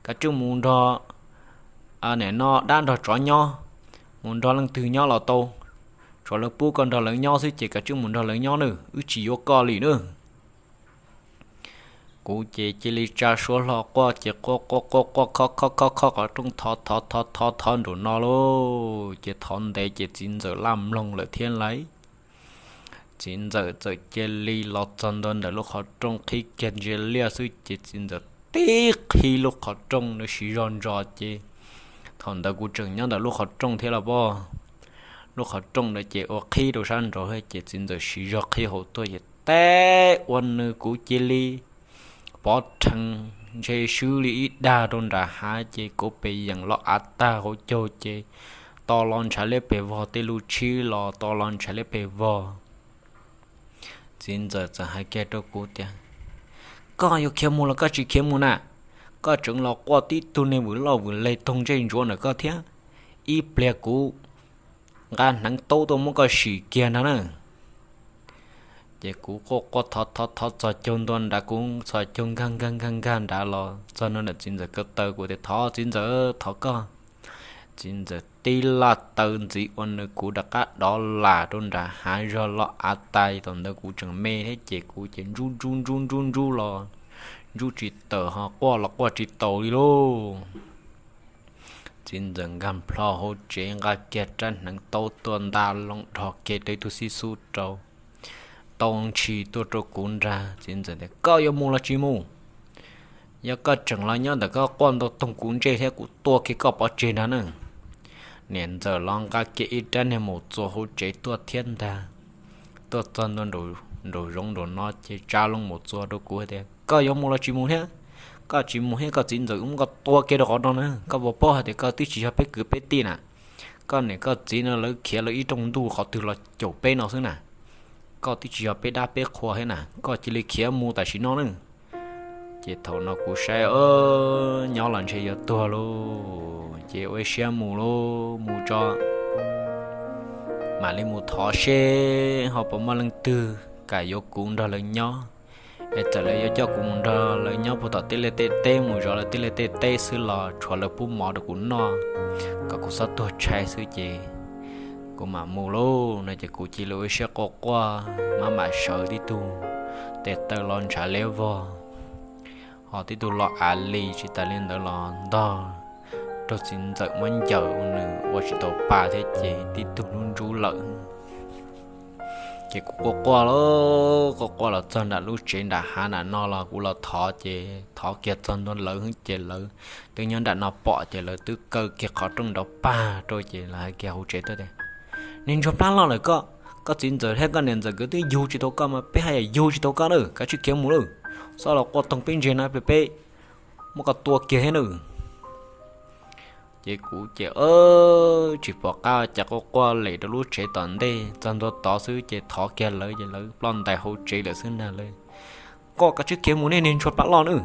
kav tsij mus nrog nim no dab nrog tsov nyob, mus nrog leej twg nyob los tau, tshuav lawv pub koj nrog lawv nyob xwb ces kav tsij mus nrog lawv nyob na, wb tsis yuav koj li na. Kuv ces cia li tsa suab hlo quaj ces quaj quaj quaj quaj khob khob khob khob qhov rooj thov thov thov thov thov nraum no lauj, ces thov ntev ces txiv ntxawm laj mloog lawm thiab lauj. Txiv ntxawm txawm cia li los txog ntua ntawm lub qhov rooj qhib kiag ntsia liaj xwb ces txiv ntxawm tib qhib lub qhov rooj nws siv zog ntsos ces Thaum ntawd kuv tseem nyob ntawm lub qhov rooj thiab los pab. Lub qhov rooj ntawd ces ua qhib rau sab nraud, ces txiv ntxawm siv zog qhib hauv tuaj ces teb ua nws kuv cia li pov rhees ntshe swb li ib dag rau nram hav ces kuv pes yeem los av tag hauv caug ces to los ntshav liab pes vog, tej lub tshib los to los ntshav liab pes vog. Txiv ntxawm txawm hais kiag rau kuv tias, koj yuav khiav mus los koj tsis khiav mus na? Koj tseem los quaj tib tug niag vwm loj vwm leg toog ntsej ntsuav ntawm koj thiab, ib pliag kuv nqa hneev taub tuaj muab koj sim kiag ntag na. Ces kuv quaj quaj thov thov thov txog caug ntua nrad, kuv txog caug nkag nkag nkag nkag nrad los txog ntua ntawm txiv ntxawm ko taw, kuv tias thov txiv ntxawm, thov koj. Txiv ntxawm tib laj taw ntxiv ua nws kuv rov qab dov las rau nram hav zog los av tas. Thaum ntawd kuv tseem me thiab ces kuv ces ntsub ntsub ntsub ntsub ntsub los ntsub tsis tawm, ho quaj los quaj tsis taus li lauj. Txiv ntxawm nkag nplho hauv tsev nqa kiag rab hneev taub tuaj nta loo dhos kiag rau ib tug xib xub rau, tau ntshis tuaj rau kuv nrag. Txiv ntxawm tias, koj yuav mus los tsis mus? Yog koj tseem los nyob ntawm koj quaj ntau toog kuv ntsej thiab kuv tua kiag koj pov tseg nrag na. Niam ntxawm los nqa kiag ib rab niag maum txuas hauv tsev tuaj thiab ntag. Tuaj txog ntua nraum zoov nraum no ces tsa loo maum txuas rau kuv tias, koj yuav mus los tsis mus thiab? Koj tsis mus thiab koj txiv ntxawm muab koj tua kiag rau qhov no na. Koj puas paub hais tias koj twb tsis yog peb kwv peb tij na? Koj niam koj txiv no lawv khiav lawv ib rooj ntuj qhov twg los caum peb no xwb na. Koj twb tsis yog peb dab peb qhua thiab na, koj cia li khiav mus tam sim no na. Ces thaum no kuv saib nyob los ntshe yuav tuag lauj, ces ua siab mus lauj, mus tso mam li mus thov seb ho puas muaj leej twg kam yuav kuv nrog lawv nyob. Es txawm lawv yuav coj kuv mus nrog lawv nyob puag tom teb liaj tej teb, mus zov lawv teb liaj tej teb xwb los tshuav lawv pub mov rau kuv noj, kom kuv txhob tuag tshais xwb ces kuv mam mus lauj no. Ces kuv cia li ua siab quaj quaj, maj mam sawv tib tug tes taw los ntshav liab vog, ho tib tug los av li, tsis tas li ntawd los ntog raug txiv ntxawm muab ncaws ua nws ua tsis tau pa thiab ces tib tug lub ntsub lawm. Ces kuv quaj quaj lauj, quaj quaj los txog nram lub tsev nram hav nram no los kuv los thov, ces thov kiag txog ntua lawv ces lawv twb nyob nram no pom, ces lawv twb kaw kiag qhov rooj nrov pag rau, ces lawv hais kiag hauv tsev tuaj tias, niag ntsuag plab loj lawm koj, koj txiv ntxawm thiab koj niam ntxawm nkawd twb yug tsis tau koj mas peb haj yam yug tsis tau koj lawm, kav tsij khiav mus lawm, txhob los quaj toog peb ntseg no, peb muab koj tua kiag thiab nawb. Ces kuv ces tsis pom qab cas quaj quaj lem rau lub tsev tom ntej, txog ntua tod xwb ces thov kiag lawv ces lawv ploj ntais hauv tsev lawm xwb ntag. Lawv, koj kav tsij khiav mus nej niag ntsuag plab loj nawb,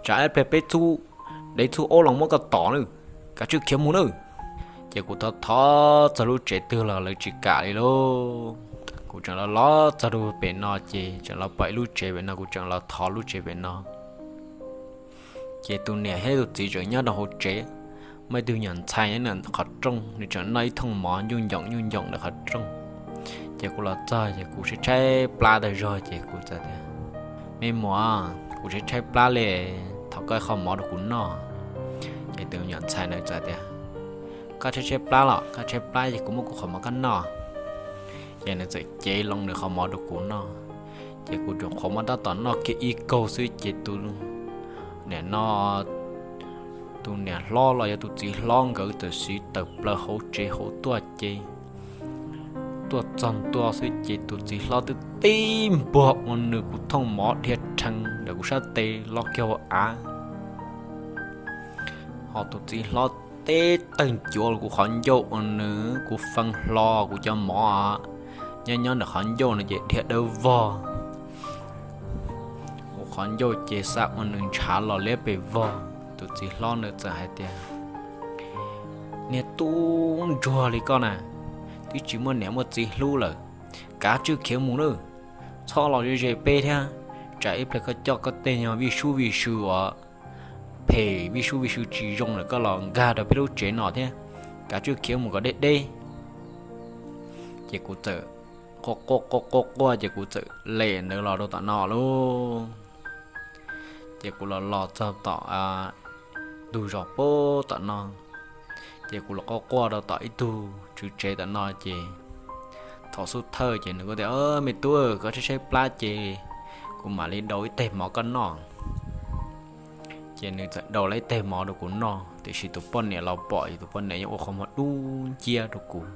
tsam ib pliag peb txhub dev txhub aub los muab koj tom nawb, kav tsij khiav mus nawb. Ces kuv thov thov txog lub tsev twg los lawv tsis kam li lauj. Kuv tseem los los txog rau pem no ces tseem los pom ib lub tsev pem no, kuv tseem los thov lub tsev pem no. Ces tus niam thiab tus txiv tseem nyob rau hauv tsev, muaj ib tug nyuam ntxhais nyob ntawm qhov rooj, nws tseem noj ib thooj mov nyuj ncoom nyuj ncoom ntawm qhov rooj. Ces kuv los txog ces kuv tshaib tshaib plab tag zog ces kuv txawm tias, me muam, kuv tshaib tshaib plab li, thov koj ib qho mov rau kuv noj. Ces tus nyuam ntxhais ntawd txawm tias, koj tshaib tshaib plab los? Koj tshaib plab ces kuv muab kuv qhov mov koj noj. Ces nws txawm cev loo nws qhov mov rau kuv noj. Ces kuv tseem qhuav muab tab tom noj kiag ib kaug xwb ces tus niam no, tus niam hlob los yog tus txiv hlob nkawd txawm siv tawm plaws hauv tsev hauv tuaj ces tuaj txog ntua xwb ces tus txiv hlob twb tib npuag ua nws kuv thooj mov dhia rhees ntawm kuv sab tes los kiag hauv av. Ho tus txiv hlob teb tawg ncuav los kuv qhov ncauj ua nws kuv fee hlo kuv cov mov nyob nyob ntawm qhov ncauj no ces dhia dawb vog. Kuv qhov ncauj ces xav ua nws ntshav los liab pes vog. Tus txiv hlob ntawd txawm hais tias, niag tub ntsuag li koj na, twb tsis muaj niam muaj txiv hlub lawm, kav tsij khiav mus nawb, txhob los ze ze peb thiab, tsam ib pliag koj coj koj tej nyuag vij sub vij sw uas phem vij sub vij sw tsis zoo lawm koj los nkag rau peb lub tsev no thiab, kav tsij khiav mus kom deb deb. Ces kuv txawm quaj quaj quaj quaj ces kuv txawm lem ntawd los rau tom no lauj. Ces kuv los los txog tom ntug zos pem tom no, ces kuv los quaj quaj rau tom ib tug tswv tsev tom no ces thaum xub thawj ces nws kuj tias, me tub, koj tshaib tshaib plab ces kuv mam li dau ib teg mov koj noj. Ces nws txawm daus tau ib teg mov rau kuv noj, tiam sis tus poj niam los pom es tus poj niam yeej ua qhov muag dub nciab rau kuv,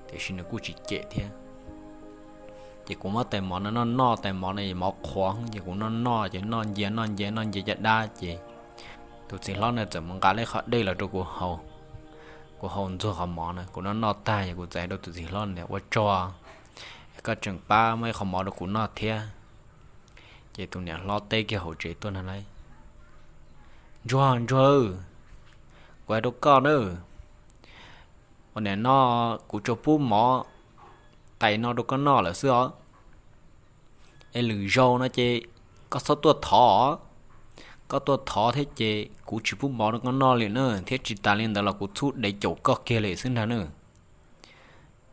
tiam sis nws kuj tsis cem thiab. Ces kuv muab tais mov no noj noj, tais mov no mov qhuav, ces kuv noj noj ces noj ncia noj ncia noj ncia caj dab ces tus txiv hlob no txawm mus nqa ib qho dej los rau kuv haus. Kuv haus ntxuag qhov mov na, kuv noj noj tag es kuv txawm hais rau tus txiv hlob tias, Ua tsaug, koj tseem pab muab ib qho mov rau kuv noj thiab. Ces tus niam hlob teb kiag hauv tsev tuaj na, Ntsuag, Ntsuag, kuv hais rau koj na, ua nim no kuv tsuas pub mov tais no rau koj noj lawm xwb os. Es lwm zaus no ces koj txhob tuaj thov, koj tuaj thov thiab ces kuv tsis pub mov rau koj noj li na, thiab tsis tas li ntawd los kuv txhub dev caum koj kiag li xwb ntag na.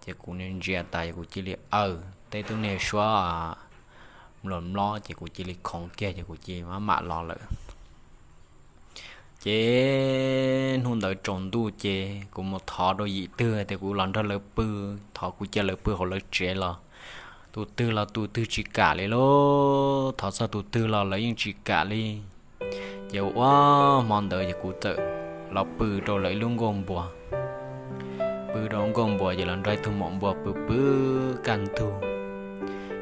Ces kuv ntsia tas es kuv cia li aw teb tub niag suab mluas mlob ces kuv cia li khoov kiag ces kuv cia li mam mam los lawm. Ces hnub ntawd tsaus ntuj ces kuv mus thov rau yim twg tias kuv los nrog lawv pw, thov kuv cia lawv pw hauv lawv tsev los tus twg los tus twg tsis kam li lauj, thov txog tus twg los lawv yeej tsis kam li. Ces ua hmo ntawd ces kuv txawm los pw rau lawv ib lub nkuaj npua. Pw rau nkuaj npua ces los nrog ib tug maum npua pw pw kaj ntug.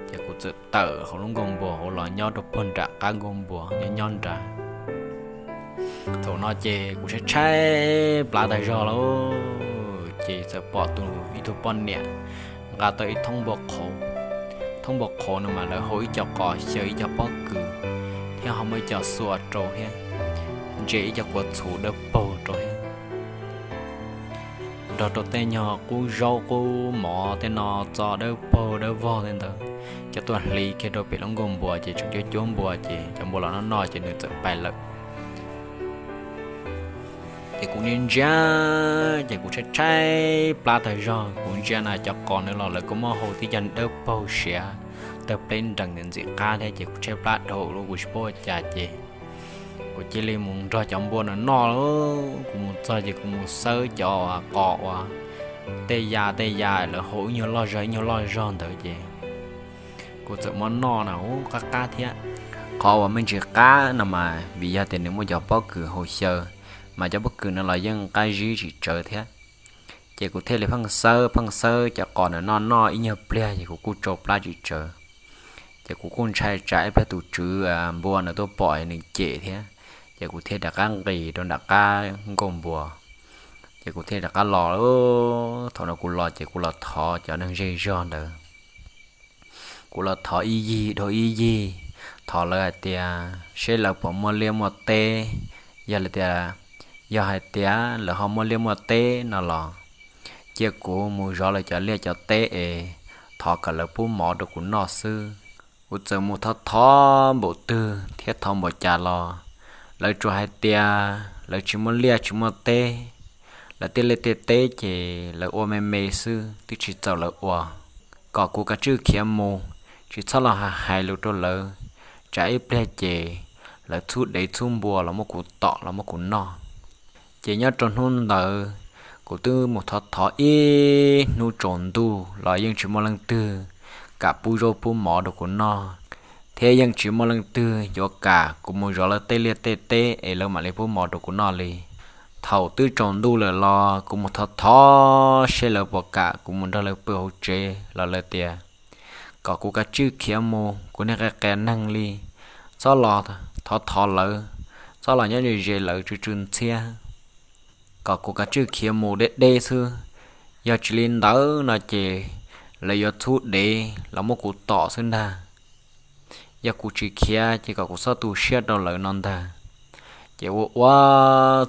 Ces kuv txawm tawm hauv lub nkuaj npua hauv los nyob rau puag nram qab nkuaj npua nyob nyob nrad. Thaum no ces kuv tshaib tshaib plab tag zog lawm, ces txawm pom tus ib tug poj niam nqa tau ib thoob npua qhauv. Thoob npua qhauv no mas lawv hau ib co qos xyaw ib co pob kws thiab ho muaj ib co xua rau thiab ntse ib co kua txhuv dawb paug rau thiab nrog rau tej nyuag qub zaub qub mov tej no txo dawb paug dawb vog tej ntawd coj tuaj hliv kiag rau pem lub nkuaj npua ces tseem cuab cuab npua ces cov npua los noj noj ces nws txawm pais lawm. Ces kuv ntsia ntsia ces kuv tshaib tshaib plab tag zog, kuv ntsia na cov qos no los lawv kuj muab hau tib co dawb paug siav tawg pleb nrees ntxim qab thiab ces kuv tshaib plab dhau lawm kuv tsis paub ua cas ces kuv cia li mus nrog cov npua no noj. Kuv mus txog ces kuv mus xawb cov qos uas tej ya tej ya lawv hau ib nyuag loj zog ib nyuag loj zog ntawd ces kuv txawm muab noj na ub qab qab thiab. Qhov uas me ntsis qab no mas vim yog tias nws muaj cov pob kws hau xyaw, mas cov pob kws no los yeej qab zib tsis tsawv thiab. Ces kuv thiaj li pheej xawb pheej xawb cov qos no noj noj ib nyuag pliag ces kuv kuj tsau plab tsis tsawv. Ces kuv kuj ntshai tsam ib pliag tus tswv npua nws tuaj pom nws cem thiab, ces kuv thiaj rov qab nqis rau nram qab nkuaj npua. Ces kuv thiaj rov qab los. Thaum no kuv los ces kuv los thov cov neeg zej zog ntawd. Kuv los thov ib yig dhau ib yig, thov lawv hais tias seb lawv puas muaj liaj muaj teb. Yog lawv tias, yog hais tias lawv ho muaj liaj muaj teb no los cia kuv mus zov lawv cov liaj cov teb es thov kom lawv pub mov rau kuv noj xwb. Kuv txawm mus thov thov npaum twg thiab thov npaum cas los lawv tsuas hais tias lawv tsis muaj liaj tsis muaj teb, lawv tej liaj tej teb ces lawv ua me me xwb twb tsis txaus lawv ua. Kom kuv kav tsij khiav mus, tsis txhob los hais lus rau lawv, tsam ib pliag ces lawv txhub dev txhub npua los muab kuv tom los muab kuv noj. Ces nyob rau hnub ntawd, kuv twb mus thov thov ib hnub tsaus ntuj los yeej tsis muaj leej twg kam pub zaub pub mov rau kuv noj, thiab yeej tsis muaj leej twg yuav kam kuv mus zov lawv tej liaj tej teb es lawv mam li pub mov rau kuv noj li. Thaum twb tsaus ntuj lawm los kuv mus thov thov seb lawv puas kam kuv mus nrog lawv pw hauv tsev los lawv tias kom kuv kav tsij khiav mus, kuv niag qia qia neeg li, txhob los thov thov lawv, txhob los nyob ze ze lawv tsw tsw ntxhiab, kom kuv kav tsij khiav mus deb deb xwb. Yog tsis li ntawd no ces lawv yuav txhub dev los muab kuv tom xwb ntag. Yog kuv tsis khiav ces kom kuv txhob tu siab rau lawv no ntag. Ces ua ua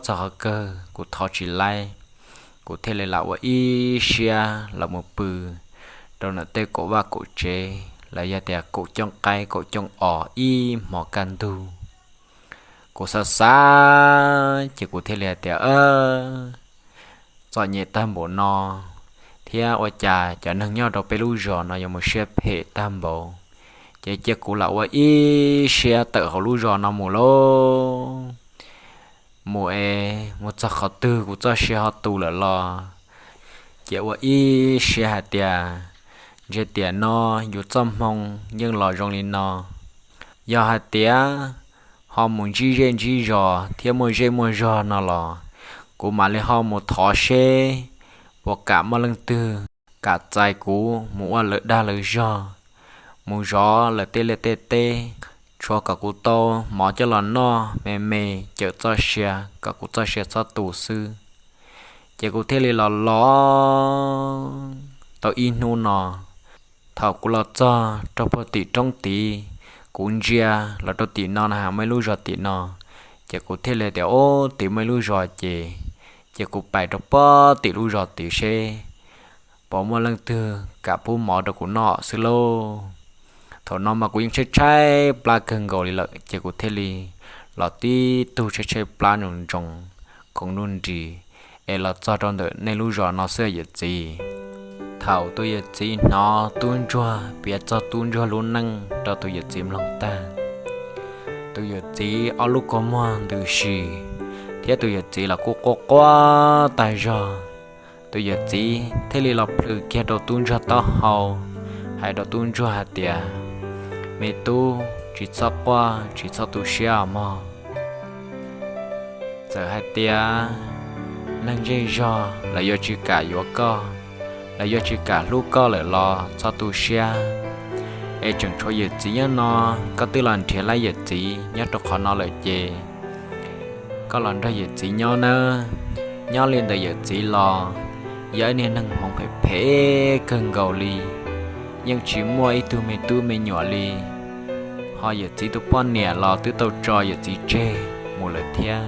txog qhov kawg kuv thov tsis laib, kuv thiaj li lam ua ib siab los mus pw rau ntawm tej kaum vaj kaum tsev los yog tias kaum cooj qaib kaum cooj os ib hmos kaj ntug. Kuv xav xav ces kuv thiaj li hais tias, Txom nyem tag npaum no thiab ua cas cov neeg nyob rau peb lub zos no yuav mus siab phem tag npaum, ces cia kuv lam ua ib siab tawm hauv lub zos no mus lauj. Mus es mus txog qhov twg kuv txoj sia ho tu lawm los, ces ua ib siab hais tias, Ntshe tiam no yus txoj hmoo yeej los zoo li no. Yog hais tias ho mus ntsib zej ntsib zos thiab muaj zej muaj zog no los kuv mam li ho mus thov seb puas kam muaj leej twg kam txais kuv mus ua lawv dag lawv zog, mus zov lawv tej liaj tej teb, tshuav kom kuv tau mov coj los noj me me, cawm txoj sia kom kuv txoj sia txhob tu xwb. Ces kuv thiaj li los los tau ib hnub no. Thaum kuv los txog rau puag tim roob tid, kuv ntsia los rau tim no na ha muaj ib lub zos tim no, ces kuv thiaj li tias, Ub, tim muaj ib lub zos ces, ces kuv pais rau puag tim lub zos tid seb puas muaj leej twg kam pub mov rau kuv noj xwb lauj. Thaum no mas kuv yeej tshaib tshaib plab kawg nkaus li lawm, ces kuv thiaj li los tib tug tshaib tshaib plab ntsoov ntsoov, khoov nruj nris, es los txog rau ntawm nej lub zos no xwb yawm txiv. Thaum tus yawm txiv hnov tub ntsuag piav txog tub ntsuag lub neej rau tus yawm txiv mloog tag, tus yawm txiv ob lub kua muag ntws si, thiab tus yawm txiv los kuj quaj quaj tag zog. Tus yawm txiv thiaj li los plhws kiag rau tub ntsuag taub hau, hais rau tub ntsuag hais tias, Me tub, tsis txhob quaj, tsis txhob tu siab os mog. Txawm hais tias neeg zej zog lawv yuav tsis kam yuav koj, lawv yuav tsis kam hlub koj lawm los txhob tu siab, es tseem tshuav yawm txiv nyob no, koj twb los nrhiav laib yawm txiv nyob rau qhov no lawm ces koj los nrog yawm txiv nyob nawb. Nyob li ntawm yawm txiv los yog ib niag neeg hmoov phem phem kawg nkaus li, yeej tsis muaj ib tug me tub me nyuam li. Ho yawm txiv tus poj niam los twb tau tso yawm txiv tseg mus lawm thiab,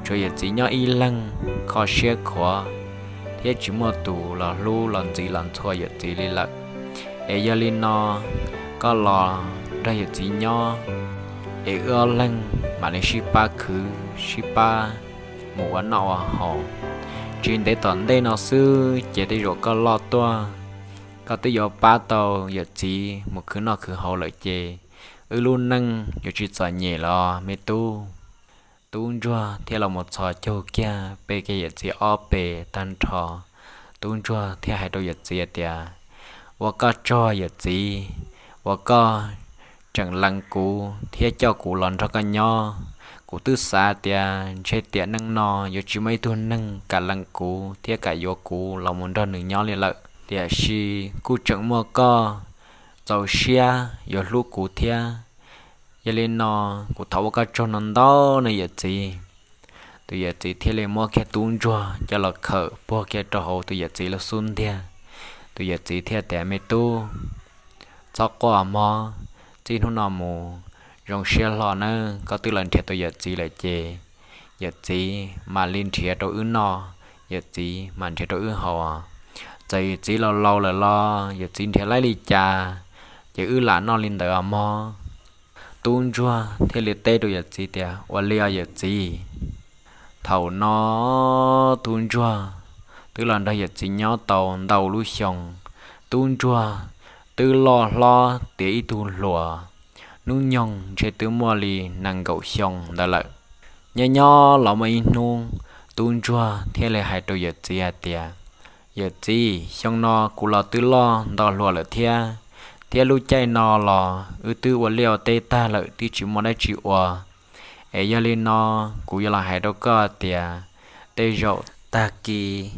tshuav yawm txiv nyob ib leeg kho siab khuav, thiab tsis muaj tus los hlub los ntxiv los ntxhua yawm txiv li lawm. Es yog li no, koj los nrog yawm txiv nyob, es wb ob leeg mam li sib pab khwv sib pab mus ua noj ua haus. Tsis ntev tom ntej no xwb ces tej zaum koj loj tuaj, koj twb yuav pab tau yawm txiv mus khwv noj khwv haus lawm ces wb lub neej yuav tsis txom nyem los me tub. Tub ntsuag thiaj los mus txhos caug kiag pe kiag yawm txiv ob pes tag nrho. Tub ntsuag thiaj hais rau yawm txiv tias, Ua koj tsaug yawm txiv, uas koj tseem lees kuv thiab coj kuv los nrog koj nyob. Kuv twb xav tias ntshe tiam neej no yuav tsis muaj ib tug neeg kam lees kuv thiab kam yuav kuv los mus nrog nws nyob li lawm, tiam sis kuj tseem muaj koj txaus siab yuav hlub kuv thiab. Yog li no, kuv thov ua koj tsaug no ntau no yawm txiv. Tus yawm txiv thiaj li muab kiag tub ntsuag coj los khawm puag kiag rau hauv tus yawm txiv lub xub ntiag. Tus yawm txiv thiaj tias, Me tub, txhob quaj mog, txij hnub no mus zoo siab hlo nawb, koj twb los nrhiav tau yawm txiv lawm ces yawm txiv mam li nrhiav rau wb noj, yawm txiv mam nrhiav rau wb haus. Txawm yawm txiv laus laus lawm los yawm txiv nrhiav laib li cas ces wb lam noj li ntawd os mog. Tub ntsuag thiaj li teb rau yawm txiv tias, Ua li os yawm txiv. Thaum no tub ntsuag twb los nrog yawm txiv nyob tau ntau lub xyoo. Tub ntsuag twb loj hlob tiav ib tug hluas, hnub nyoog ntshe twb muaj li nees nkaum xyoo ntawd lawm. Nyob nyob los muaj ib hnub, tub ntsuag thiaj li hais rau yawm txiv hais tias, Yawm txiv, xyoo no kuv los twb loj nto hluas lawm thiab, thiab lub caij no los wb twb ua liaj ua teb tag lawm twb tsis muaj dab tsi ua. Es yog li no, kuv yuav los hais rau koj tias tej zaum tag kis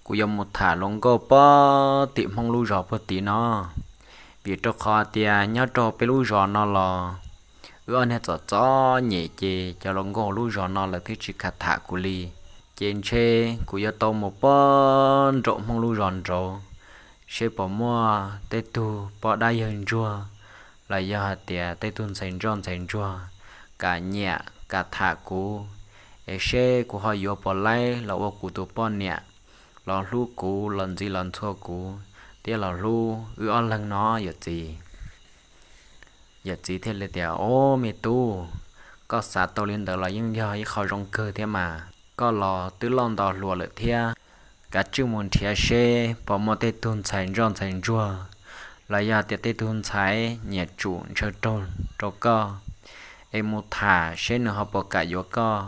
kuv yuav mus tham hluas nkauj pog tim Hmoob lub zos puag tid no, vim rau qhov tias nyob rau peb lub zos no los wb ob niag txom txom nyem ces cov hluas nkauj lub zos no lawv twb tsis kam tham kuv li. Ces ntshe kuv yuav tau mus pog nraum Hmoob lub zos nraud, seb puas muaj tej tug pog dab yawg ntsuag los yog hais tias tej tug ntxhais ntsoj ntxhais ntsuag kam nyiam kam tham kuv, es seb kuv ho yuav puas laib los ua kuv tus poj niam, los hlub kuv, los ntxiv los ntxhua kuv, thiab los hlub wb ob leeg no yawm txiv. Yawm txiv thiaj li tias, Ob, me tub, koj xav tau li ntawd los yeej yog ib qho zoo kawg thiab mas. Koj los twb loj nto hluas lawm thiab, kav tsij mus nrhiav seb puas muaj tej tug ntxhais ntsoj ntxhais ntsuag los yog tias tej tug ntxhais nyiam tsum ntshaw raug rau koj, es mus tham seb nws ho puas kam yuav koj.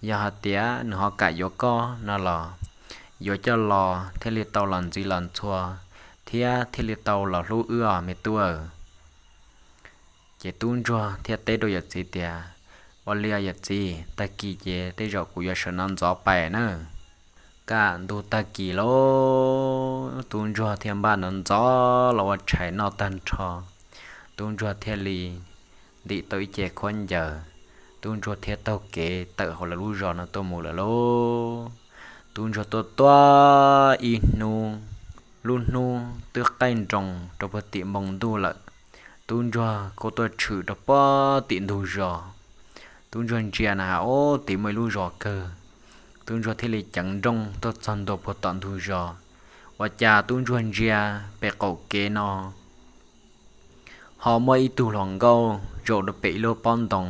Yog hais tias nws ho kam yuav koj no los yuav coj los thiaj li tau los ntxiv los ntxhua, thiab thiaj li tau los hlub wb os me tub. Ces tub ntsuag thiaj teb rau yawm txiv tias, Ua li yawm txiv, tag kis ces tej zaum kuv yuav sawv no ntxov pais nawb. Kaj ntug tag kis lauj, tub ntsuag thiaj npaj no ntxov los ua tshais noj tag nrho. Tub ntsuag thiaj li ntim tau ib ce khaub ncaws, tub ntsuag thiaj taug kev tawm hauv lawv lub zos no tuaj mus lawm lauj. Tub ntsuag tuaj tuaj ib hnub, lub hnub twb qaij nroos rau puag tim npoo ntuj lawm. Tub ntsuag kuj tuaj tshwm rau puag tim ntug zos. Tub ntsuag ntsia na has, ub, tim muaj ib lub zos kawg. Tub ntsuag thiaj li ceev nrooj tuaj txog ntua puag tom ntug zos. Ua cas tub ntsuag ntsia pem qaum kev no ho muaj ib tug hluas nkauj zaum rau pem ib lub pob ntoo,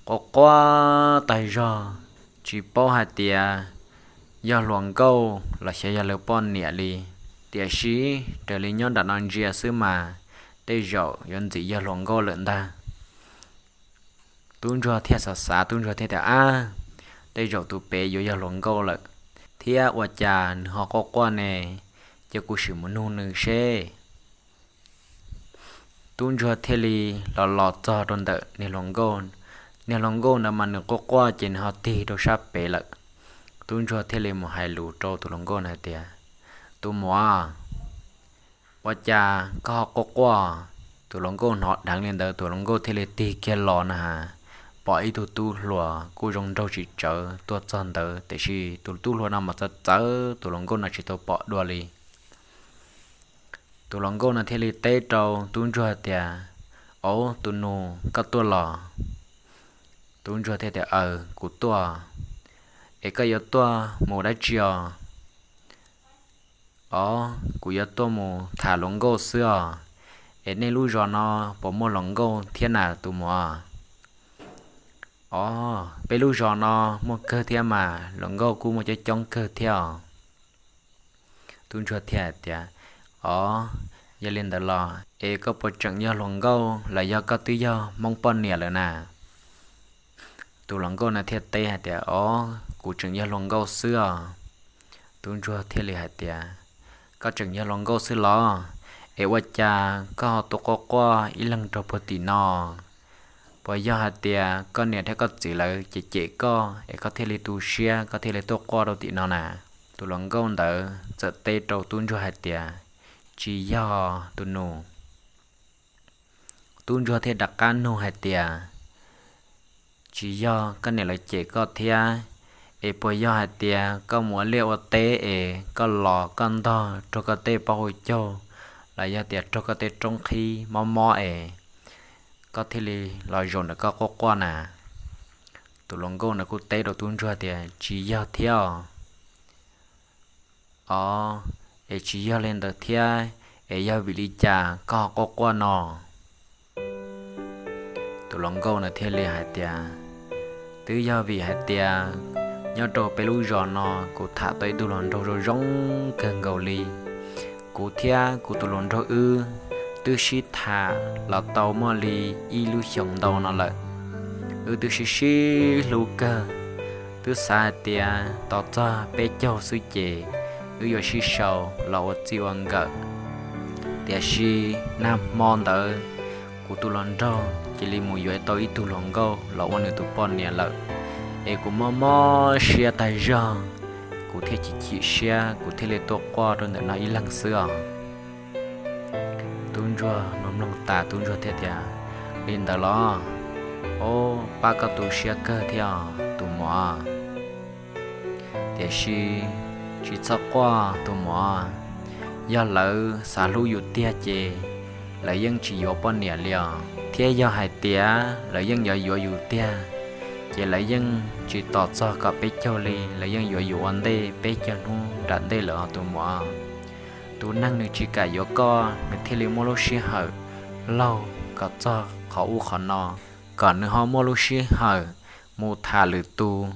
quaj quaj tag zog, tsis paub hais tias yog hluas nkauj los xyov yog lawv poj niam li. Tiam sis raws li nyob nram no ntsia xwb mas tej zaum yuav ntxim yog hluas nkauj lawm ntag. Tub ntsuag thiaj xav xav, tub ntsuag thiaj tias, ab, tej zaum tus pem yuav yog hluas nkauj lawm, thiab ua cas nws ho quaj quaj ne, cia kuv sim mus nug nws seb. Tub ntsuag thiaj li los los txog rau ntawm niag hluas nkauj. Niag hluas nkauj ntawd mas nws quaj quaj ces nws ho tig rau sab pem lawm. Tub ntsuag thiaj li mus hais lus rau tus hluas nkauj hais tias, tus muam, ua cas koj ho quaj quaj? Tus hluas nkauj hnov dheev li ntawd, tus hluas nkauj thiaj li tig kiag los na has, pom ib tug tub hluas kuj zoo nraug tsis tsawv tuaj txog ntawd, tiam sis tus tub hluas no mas txawv txawv, tus hluas nkauj no tsis tau pom dua li. Tus hluas nkauj no thiaj li teb rau tub ntsuag tias, au, tus nus, koj tuaj los? Tub ntsuag thiaj tias, aws, kuv tuaj. Es koj yuav tuaj mus dab tsi os? Au, kuv yuav tuaj mus tham hluas nkauj xwb os. Es nej lub zos no puas muaj hluas nkauj thiab na tus muam? Au, peb lub zos no muaj kawg thiab mas, hluas nkauj kuj muaj coob coob kawg thiab os. Tub ntsuag thiaj tias, au, yog li ntawd los es koj puas tseem yog hluas nkauj los yog koj twb yog hmoob poj niam lawm na? Tus hluas nkauj no thiaj teb hais tias, au, kuv tseem yog hluas nkauj xwb os. Tub ntsuag thiaj li hais tias, koj tseem yog hluas nkauj xwb los? Es ua cas koj ho tuaj quaj quaj ib leeg rau puag tim no? Puas yog hais tias koj niam thiab koj txiv lawv cem cem koj es koj thiaj li tu siab, koj thiaj li tuaj quaj rau tim no na? Tus hluas nkauj ntawd txawm teb rau tub ntsuag hais tias, tsis yog tus nus. Tub ntsuag thiaj rov qab nug hais tias, tsis yog koj niam lawv cem koj thiab, es puas yog hais tias koj mus ua liaj ua teb es koj los koj ntog raug koj tej pob hau caug los yog tias raug koj tej roob qhib mob mob es koj thiaj li los zaum ntawm koj quaj quaj na? Tus hluas nkauj ntawd kuj teb rau tub ntsuag tias, tsis yog thiab os. Au, es tsis yog li ntawd thiab, es yog vim li cas koj ho quaj quaj no? Tus hluas nkauj ntawd thiaj li hais tias, twb yog vim hais tias nyob rau peb lub zos no kuv tham tau ib tug hluas nraug zoo zoo kawg nkaus li. Kuv thiab kuv tus hluas nraug wb twb sib tham los tau muaj li ib lub xyoos ntau no lawm. Wb twb sib sib hlub kawg, twb xav hais tias tos txog peb caug xwb ces wb yuav sib sau los ua txij ua nkawm. Tiam sis nag hmo ntawd kuv tus hluas nraug cia li mus yuav tau ib tug hluas nkauj los ua nws tus poj niam lawm, es kuv mob mob siab tag zog, kuv thiaj chim chim siab, kuv thiaj li tuaj quaj rau ntawm no ib leeg xwb os. Tub ntsuag no mloog tas tub ntsuag thiaj tias, li ntawd los? Au, pab koj tu siab kawg thiab os tus muam. Tiam sis tsis txhob quaj tus muam, yog lawv xav hlub yus tiag ces lawv yeej tsis yuav poj niam li os. Thiab yog hais tias lawv yeej yuav yuav yus tiag ces lawv yeej tsis tos txog kom peb caug li, lawv yeej yuav yus ua ntej peb caug hnub nram ntej lawm os tus muam. Tus neeg nws tsis kam yuav koj nws thiaj li muaj lub sij hawm laug kom txog qhov ub qhov no, kom nws ho muaj lub sij hawm mus tham lwm tus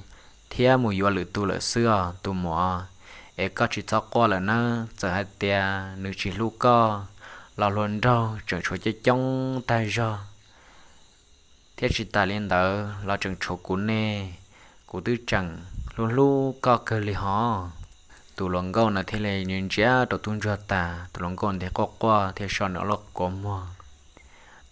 thiab mus yuav lwm tus lawm xwb os tus muam. Es koj tsis txhob quaj lawm nawb, txawm hais tias nws tsis hlub koj los hluas nraug tseem tshuav coob coob tag zog, thiab tsis tas li ntawd los tseem tshuav kuv ne, kuv twb tseem hlub hlub koj kawg li hos. Tus hluas nkauj no thiaj li ntsia rau tub ntsuag tas, tus hluas nkauj ntawd quaj quaj thiab so nws ob lub kua muag.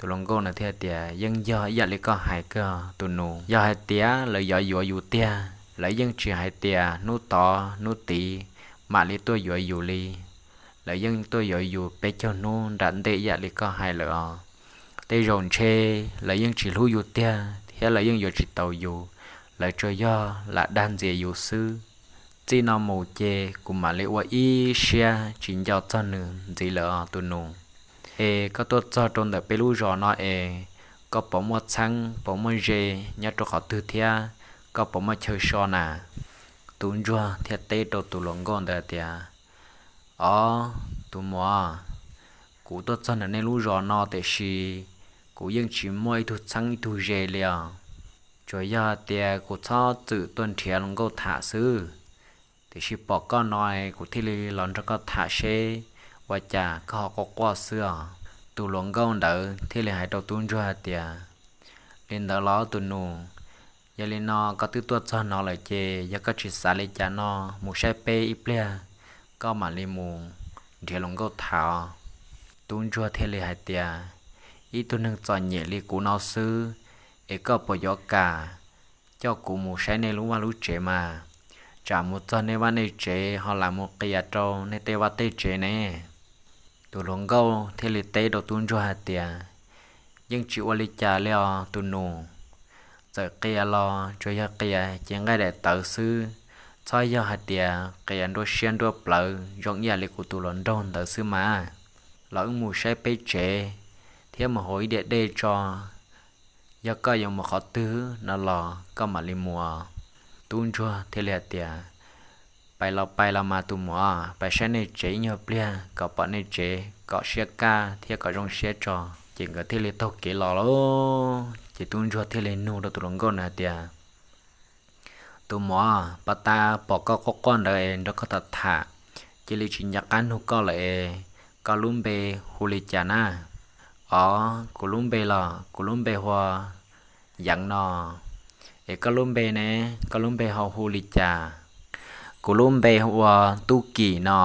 Tus hluas nkauj ntawd thiaj tias, Yeej yog ib yam li koj hais kawg tus nus. Yog hais tias lawv yuav yuav yus tiag, lawv yeej tsis hais tias hnub tod hnub tid mam li tuaj yuav yus li. Lawv yeej tuaj yuav yus peb caug hnub nram ntej ib yam li koj hais lawm os. Tej zaum ntshe lawv yeej tsis hlub yus tiag thiab lawv yeej yuav tsis tau yus, lawv tsuas yog lam dag ntxias yus xwb. Txij no mus ces kuv mam li ua ib siab tsis nco txog nws ntxiv lawm os tus nus. Es koj tuaj txog rau ntawm peb lub zos no es koj puas muaj txheeb puas muaj ze nyob rau qhov twg thiab koj puas muaj chaw so na? Tub ntsuag thiaj teb rau tus hluas nkauj ntawd tias, Ob tus muam, kuv tuaj txog ntawm nej lub zos no tiam sis kuv yeej tsis muaj ib tug txheeb ib tug ze li os. Tsuas yog tias kuv txhob txwm tuaj nrhiav hluas nkauj tham xwb, tiam sis pom koj no kuv thiaj li los nrog koj tham seb ua cas koj ho quaj quaj xwb os. Tus hluas nkauj ntawd thiaj li hais rau tub ntsuag hais tias, Li ntawd los tus nus, yog li no koj twb tuaj txog no lawm ces yog koj tsis xav li cas no, mus saib peb ib pliag koj mam li mus nrhiav hluas nkauj tham. Tub ntsuag thiaj li hais tias, Ib tug neeg txom nyem li kuv no xwb es koj puas yuav kam coj kuv mus saib nej lub vaj lub tsev mas? Tsam mus txog nej vaj nej tsev ho lam mus qias rau nej tej vaj tej tsev ne. Tus hluas nkauj thiaj li teb rau tub ntsuag hais tias, Yeej tsis ua li cas li os tus nus. Txawm qias los tsuas yog qias ces nqaij daim tawv xwb, txhob yog hais tias qias nruab siab nruab plawv zoo ib yam li kuv tus hluas nraug ntawd xwb mas. Los wb mus saib peb tsev thiab mus haus ib diav dej tso. Yog koj yuav mus qhov twg no los koj mam li mus. Tub ntsuag thiaj li hais tias, Pais los pais los mas tus muam, pais saib nej tsev ib nyuag pliag kom pom nej tsev kom siab kaj thiab kom zoo siab tso. Ces nkawd thiaj li taug kev los lauj. Ces tub ntsuag thiaj li nug rau tus hluas nkauj ntawd hais tias, Tus muam, pas tas pom koj quaj quaj ntawd es nrog koj tham tham, cia li tsis nco qab nug koj lawm es koj lub npe hu li cas na? Os, kuv lub npe los kuv lub npe hu ua Yeev no. Es koj lub npe ne, koj lub npe ho hu li cas? Kuv lub npe hu ua Tub Kim no.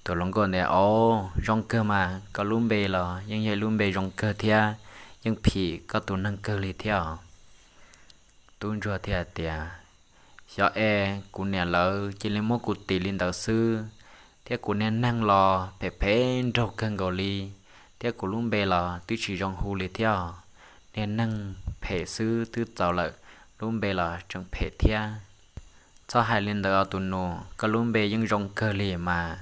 Tus hluas nkauj ntawd, Os, zoo kawg mas, koj lub npe los yeej yog ib lub npe zoo kawg thiab, yeej phim koj tus neeg kawg li thiab os. Tub ntsuag thiaj tias, Xyov es kuv niam lawv cia li muab kuv tis li ntawd xwb, thiab kuv niag neeg los phem phem nraug kawg nkaus li, thiab kuv lub npe los twb tsis zoo hu li thiab. Niag neeg phem xwb twb txaus lawm, lub npe los tseem phem thiab. Txhob hais li ntawd os tus nus, koj lub npe yeej zoo kawg li mas.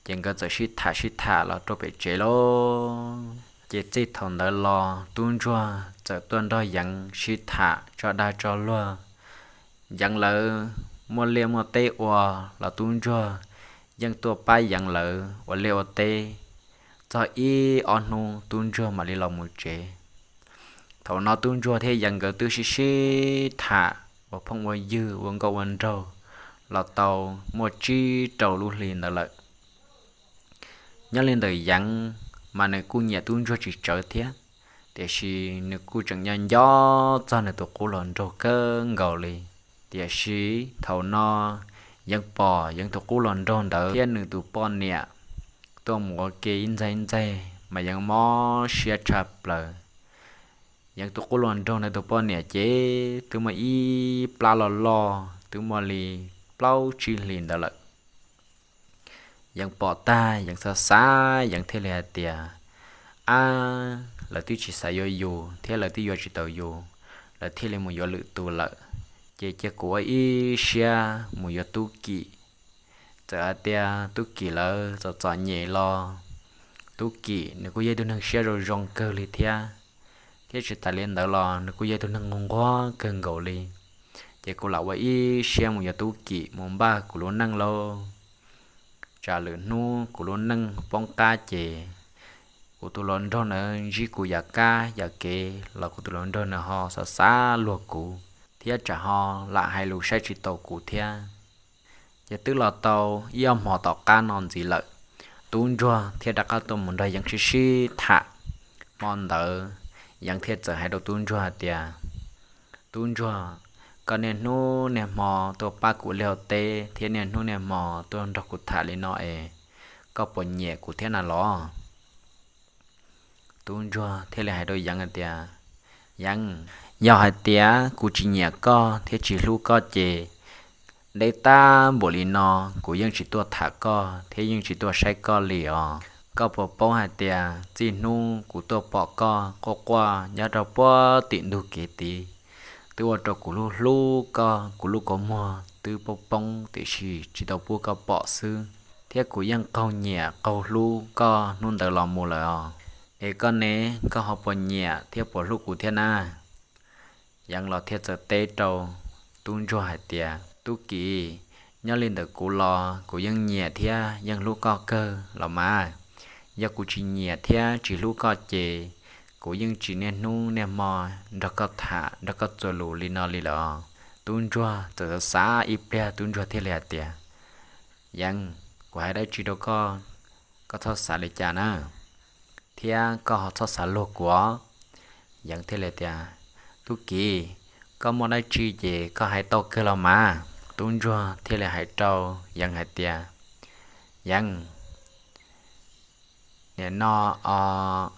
Ces nkawd txawm sib tham sib tham los rau pem tsev lauj. Ces txij thaum ntawd los tub ntsuag txawm tuaj nrog Yeev sib tham tso dag tso luag. Yeev lawv muaj liaj muaj teb ua los tub ntsuag yeej tuaj pab Yeev lawv ua liaj ua teb. Txog ib ob hnub tub ntsuag mam li los mus tsev. Thaum no tub ntsuag thiab Yeev nkawd twb sib sib tham ua phooj ua ywg ua nkauj ua nraug los tau muaj tsib rau lub hli ntawd lawm. Nyob li ntawm Yeev mas nws kuj nyiam tub ntsuag tsis tsawg thiab, tiam sis nws kuj tseem nyob nco txog nws tus qub hluas nraug kawg nkaus li. Tiam sis thaum no Yeev pom Yeev tus qub hluas nraug ntawd thiab nws tus poj niam tuaj mus ua ke ib ntxaig ib ntxaig mas Yeev mob siab tshaj plaws. Yeev tus qub hluas nraug ntawd tus poj niam ces twb muaj ib plab loj loj twb muaj li plaub tsib hlis ntawd lawm. Yeev pom tag Yeev xav xav Yeev thiaj li hais tias, Ab, lawv twb tsis xav yuav yus thiab lawv twb yuav tsis tau yus, lawv thiaj li mus yuav lwm tus lawm. Ces cia kuv ua ib siab mus yuav Tub Kim. Txawm hais tias Tub Kim lawv txom txom nyem los Tub Kim nws kuj yog ib tug neeg siab zoo zoo kawg li thiab, thiab tsis tas li ntawd los nws kuj yog ib tug neeg nquag nquag kawg nkaus li. Ces kuv lam ua ib siab mus yuav Tub Kim mus npaj kuv lub neej lauj. Tsam lwm hnub kuv lub neej poob qab ces kuv tus hluas nraug ntawd ntsib kuv yam kab yam kev los kuv tus hluas nraug ntawd ho xav xav luag kuv thiab tsam ho lam hais lus saib tsis taus kuv thiab. Ces twb los tau ib ob hmos tom qab no ntxiv lawm, Tub Ntsuag thiaj rov qab tuaj mus nrog Yeev sib sib tham. Hmo ntawd Yeev thiaj txawm hais rau Tub Ntsuag hais tias, Tub Ntsuag, koj niaj hnub niaj hmo tuaj pab kuv liaj teb thiab niaj hnub niaj hmo tuaj nrog kuv tham li no es koj puas nyiam kuv thiab na los? Tub ntsuag thiaj li hais rau Yeev hais tias, Yeev, yog hais tias kuv tsis nyiam koj thiab tsis hlub koj ces deb tag npaum li no kuv yeej tsis tuaj tham koj thiab yeej tsis tuaj saib koj li os. Koj puas paub hais tias txij hnub kuv tuaj pom koj quaj quaj nyob rau puag tim ntug kev tid, twb ua rau kuv hlub hlub koj, kuv lub kua muag twb poob poob tiam sis tsis tau pub koj pom xwb. Thiab kuv yeej qaug nyiam qaug hlub koj hnub ntawd los mus lawm os. Es koj ne, koj ho puas nyiam thiab puas hlub kuv thiab na? Yeev los thiaj txawm teb rau tub ntsuag hais tias, Tub Kiv, nyob li ntawm kuv los kuv yeej nyiam thiab yeej hlub koj kawg los mas. Yog kuv tsis nyiam thiab tsis hlub koj ces kuv yeej tsis niaj hnub niaj hmo nrog koj tham nrog koj txuas lus li no li lawm os. Tub ntsuag txawm xav xav ib pliag tub ntsuag thiaj li hais tias, Yeev, kuv hais dab tsi rau koj, koj txhob xav li cas na, thiab koj ho txhob xav luag kuv os. Yeev thiaj li tias, Tub Kiv, koj muaj dab tsi ces koj hais tau kawg los mas. Tub ntsuag thiaj li hais rau Yeev hais tias, Yeev, nim no os,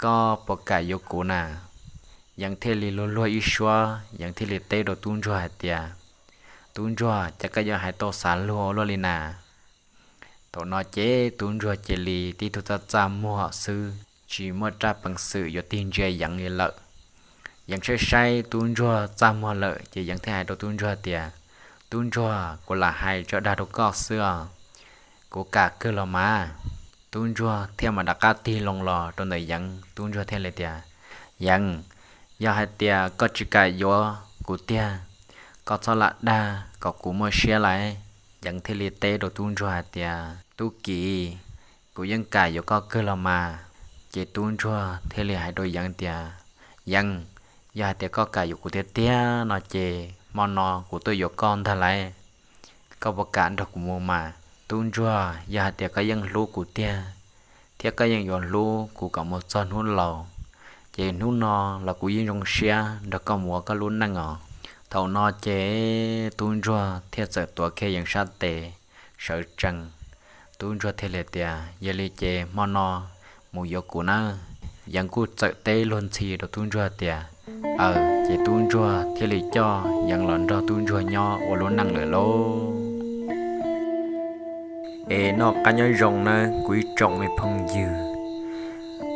koj puas kam yuav kuv na? Yeev thiaj li luag luag ib suab, Yeev thiaj li teb rau tub ntsuag hais tias, Tub ntsuag, cas koj yuav hais tau xav luag ua luaj li na? Thaum no ces tub ntsuag cia li tib tug txaj txaj muag xwb, tsis muaj raj peev xwm yuav tig ntsia Yeev li lawm. Yeev saib saib tub ntsuag txaj muag lawm ces Yeev thiaj hais rau tub ntsuag tias, Tub ntsuag, kuv lam hais tso dag rau koj xwb os, kuv kam kawg los mas. Tub ntsuag thiaj mam rov qab tig loo los rau ntawm Yeev, tub ntsuag thiaj li tias, Yeev, yog hais tias koj tsis kam yuav kuv tiag, koj txhob lam dag kom kuv muaj siab lauj. Yeev thiaj li teb rau tub ntsuag hais tias, Tub Kiv, kuv yeej kam yuav koj kawg los mas. Ces tub ntsuag thiaj li hais rau Yeev tias, Yeev, yog hais tias koj kam yuav kuv tiag tiag no ces hmo no kuv tuaj yuav koj ntag lauj. Koj puas kam nrog kuv mus mas? Tub ntsuag, yog hais tias koj yeej hlub kuv tiag thiab koj yeej yuav hlub kuv kom mus txog hnub laus, ces hnub no los kuv yeej zoo siab nrog koj mus ua koj lub neej os. Thaum no ces tub ntsuag thiaj txawm tuav kiag Yeev sab tes sawv tsees. Tub ntsuag thiaj li tias, Yog li ces hmo no mus yuav kuv nawb. Yeev kuj txawm teb luag ntxhi rau tub ntsuag tias, Aws. Ces tub ntsuag thiaj li coj Yeev los nrog tub ntsuag nyob ua lub neej lawm lauj. Es noj qab nyob zoo nawb kuv ib tsoom me phooj ywg.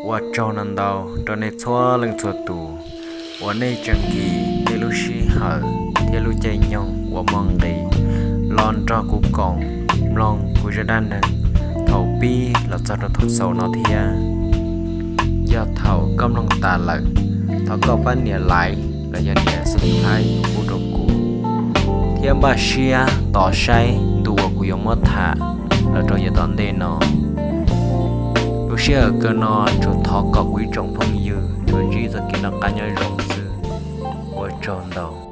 Ua tsaug ntau ntau rau nej txhua leej txhua tus uas nej tseem nkim nej lub sij hawm thiab lub caij nyoog uas muaj nqis los nrog kuv koom mloog kuv zaj dab neeg thaum pib los txog rau thaum xaus no thiab. Yog thaum koj mloog tas lawm, thov koj pab nias like los yog nias subscribe pub rau kuv, thiab npaj siab tos saib ntu uas kuv yuav muab tham los rau yav tom ntej no. Lub sij hawm kawg no tsuas thov kom kuv ib tsoom phooj ywg tsuas ntsib txoj kev noj qab nyob zoo xwb. Ua tsaug ntau.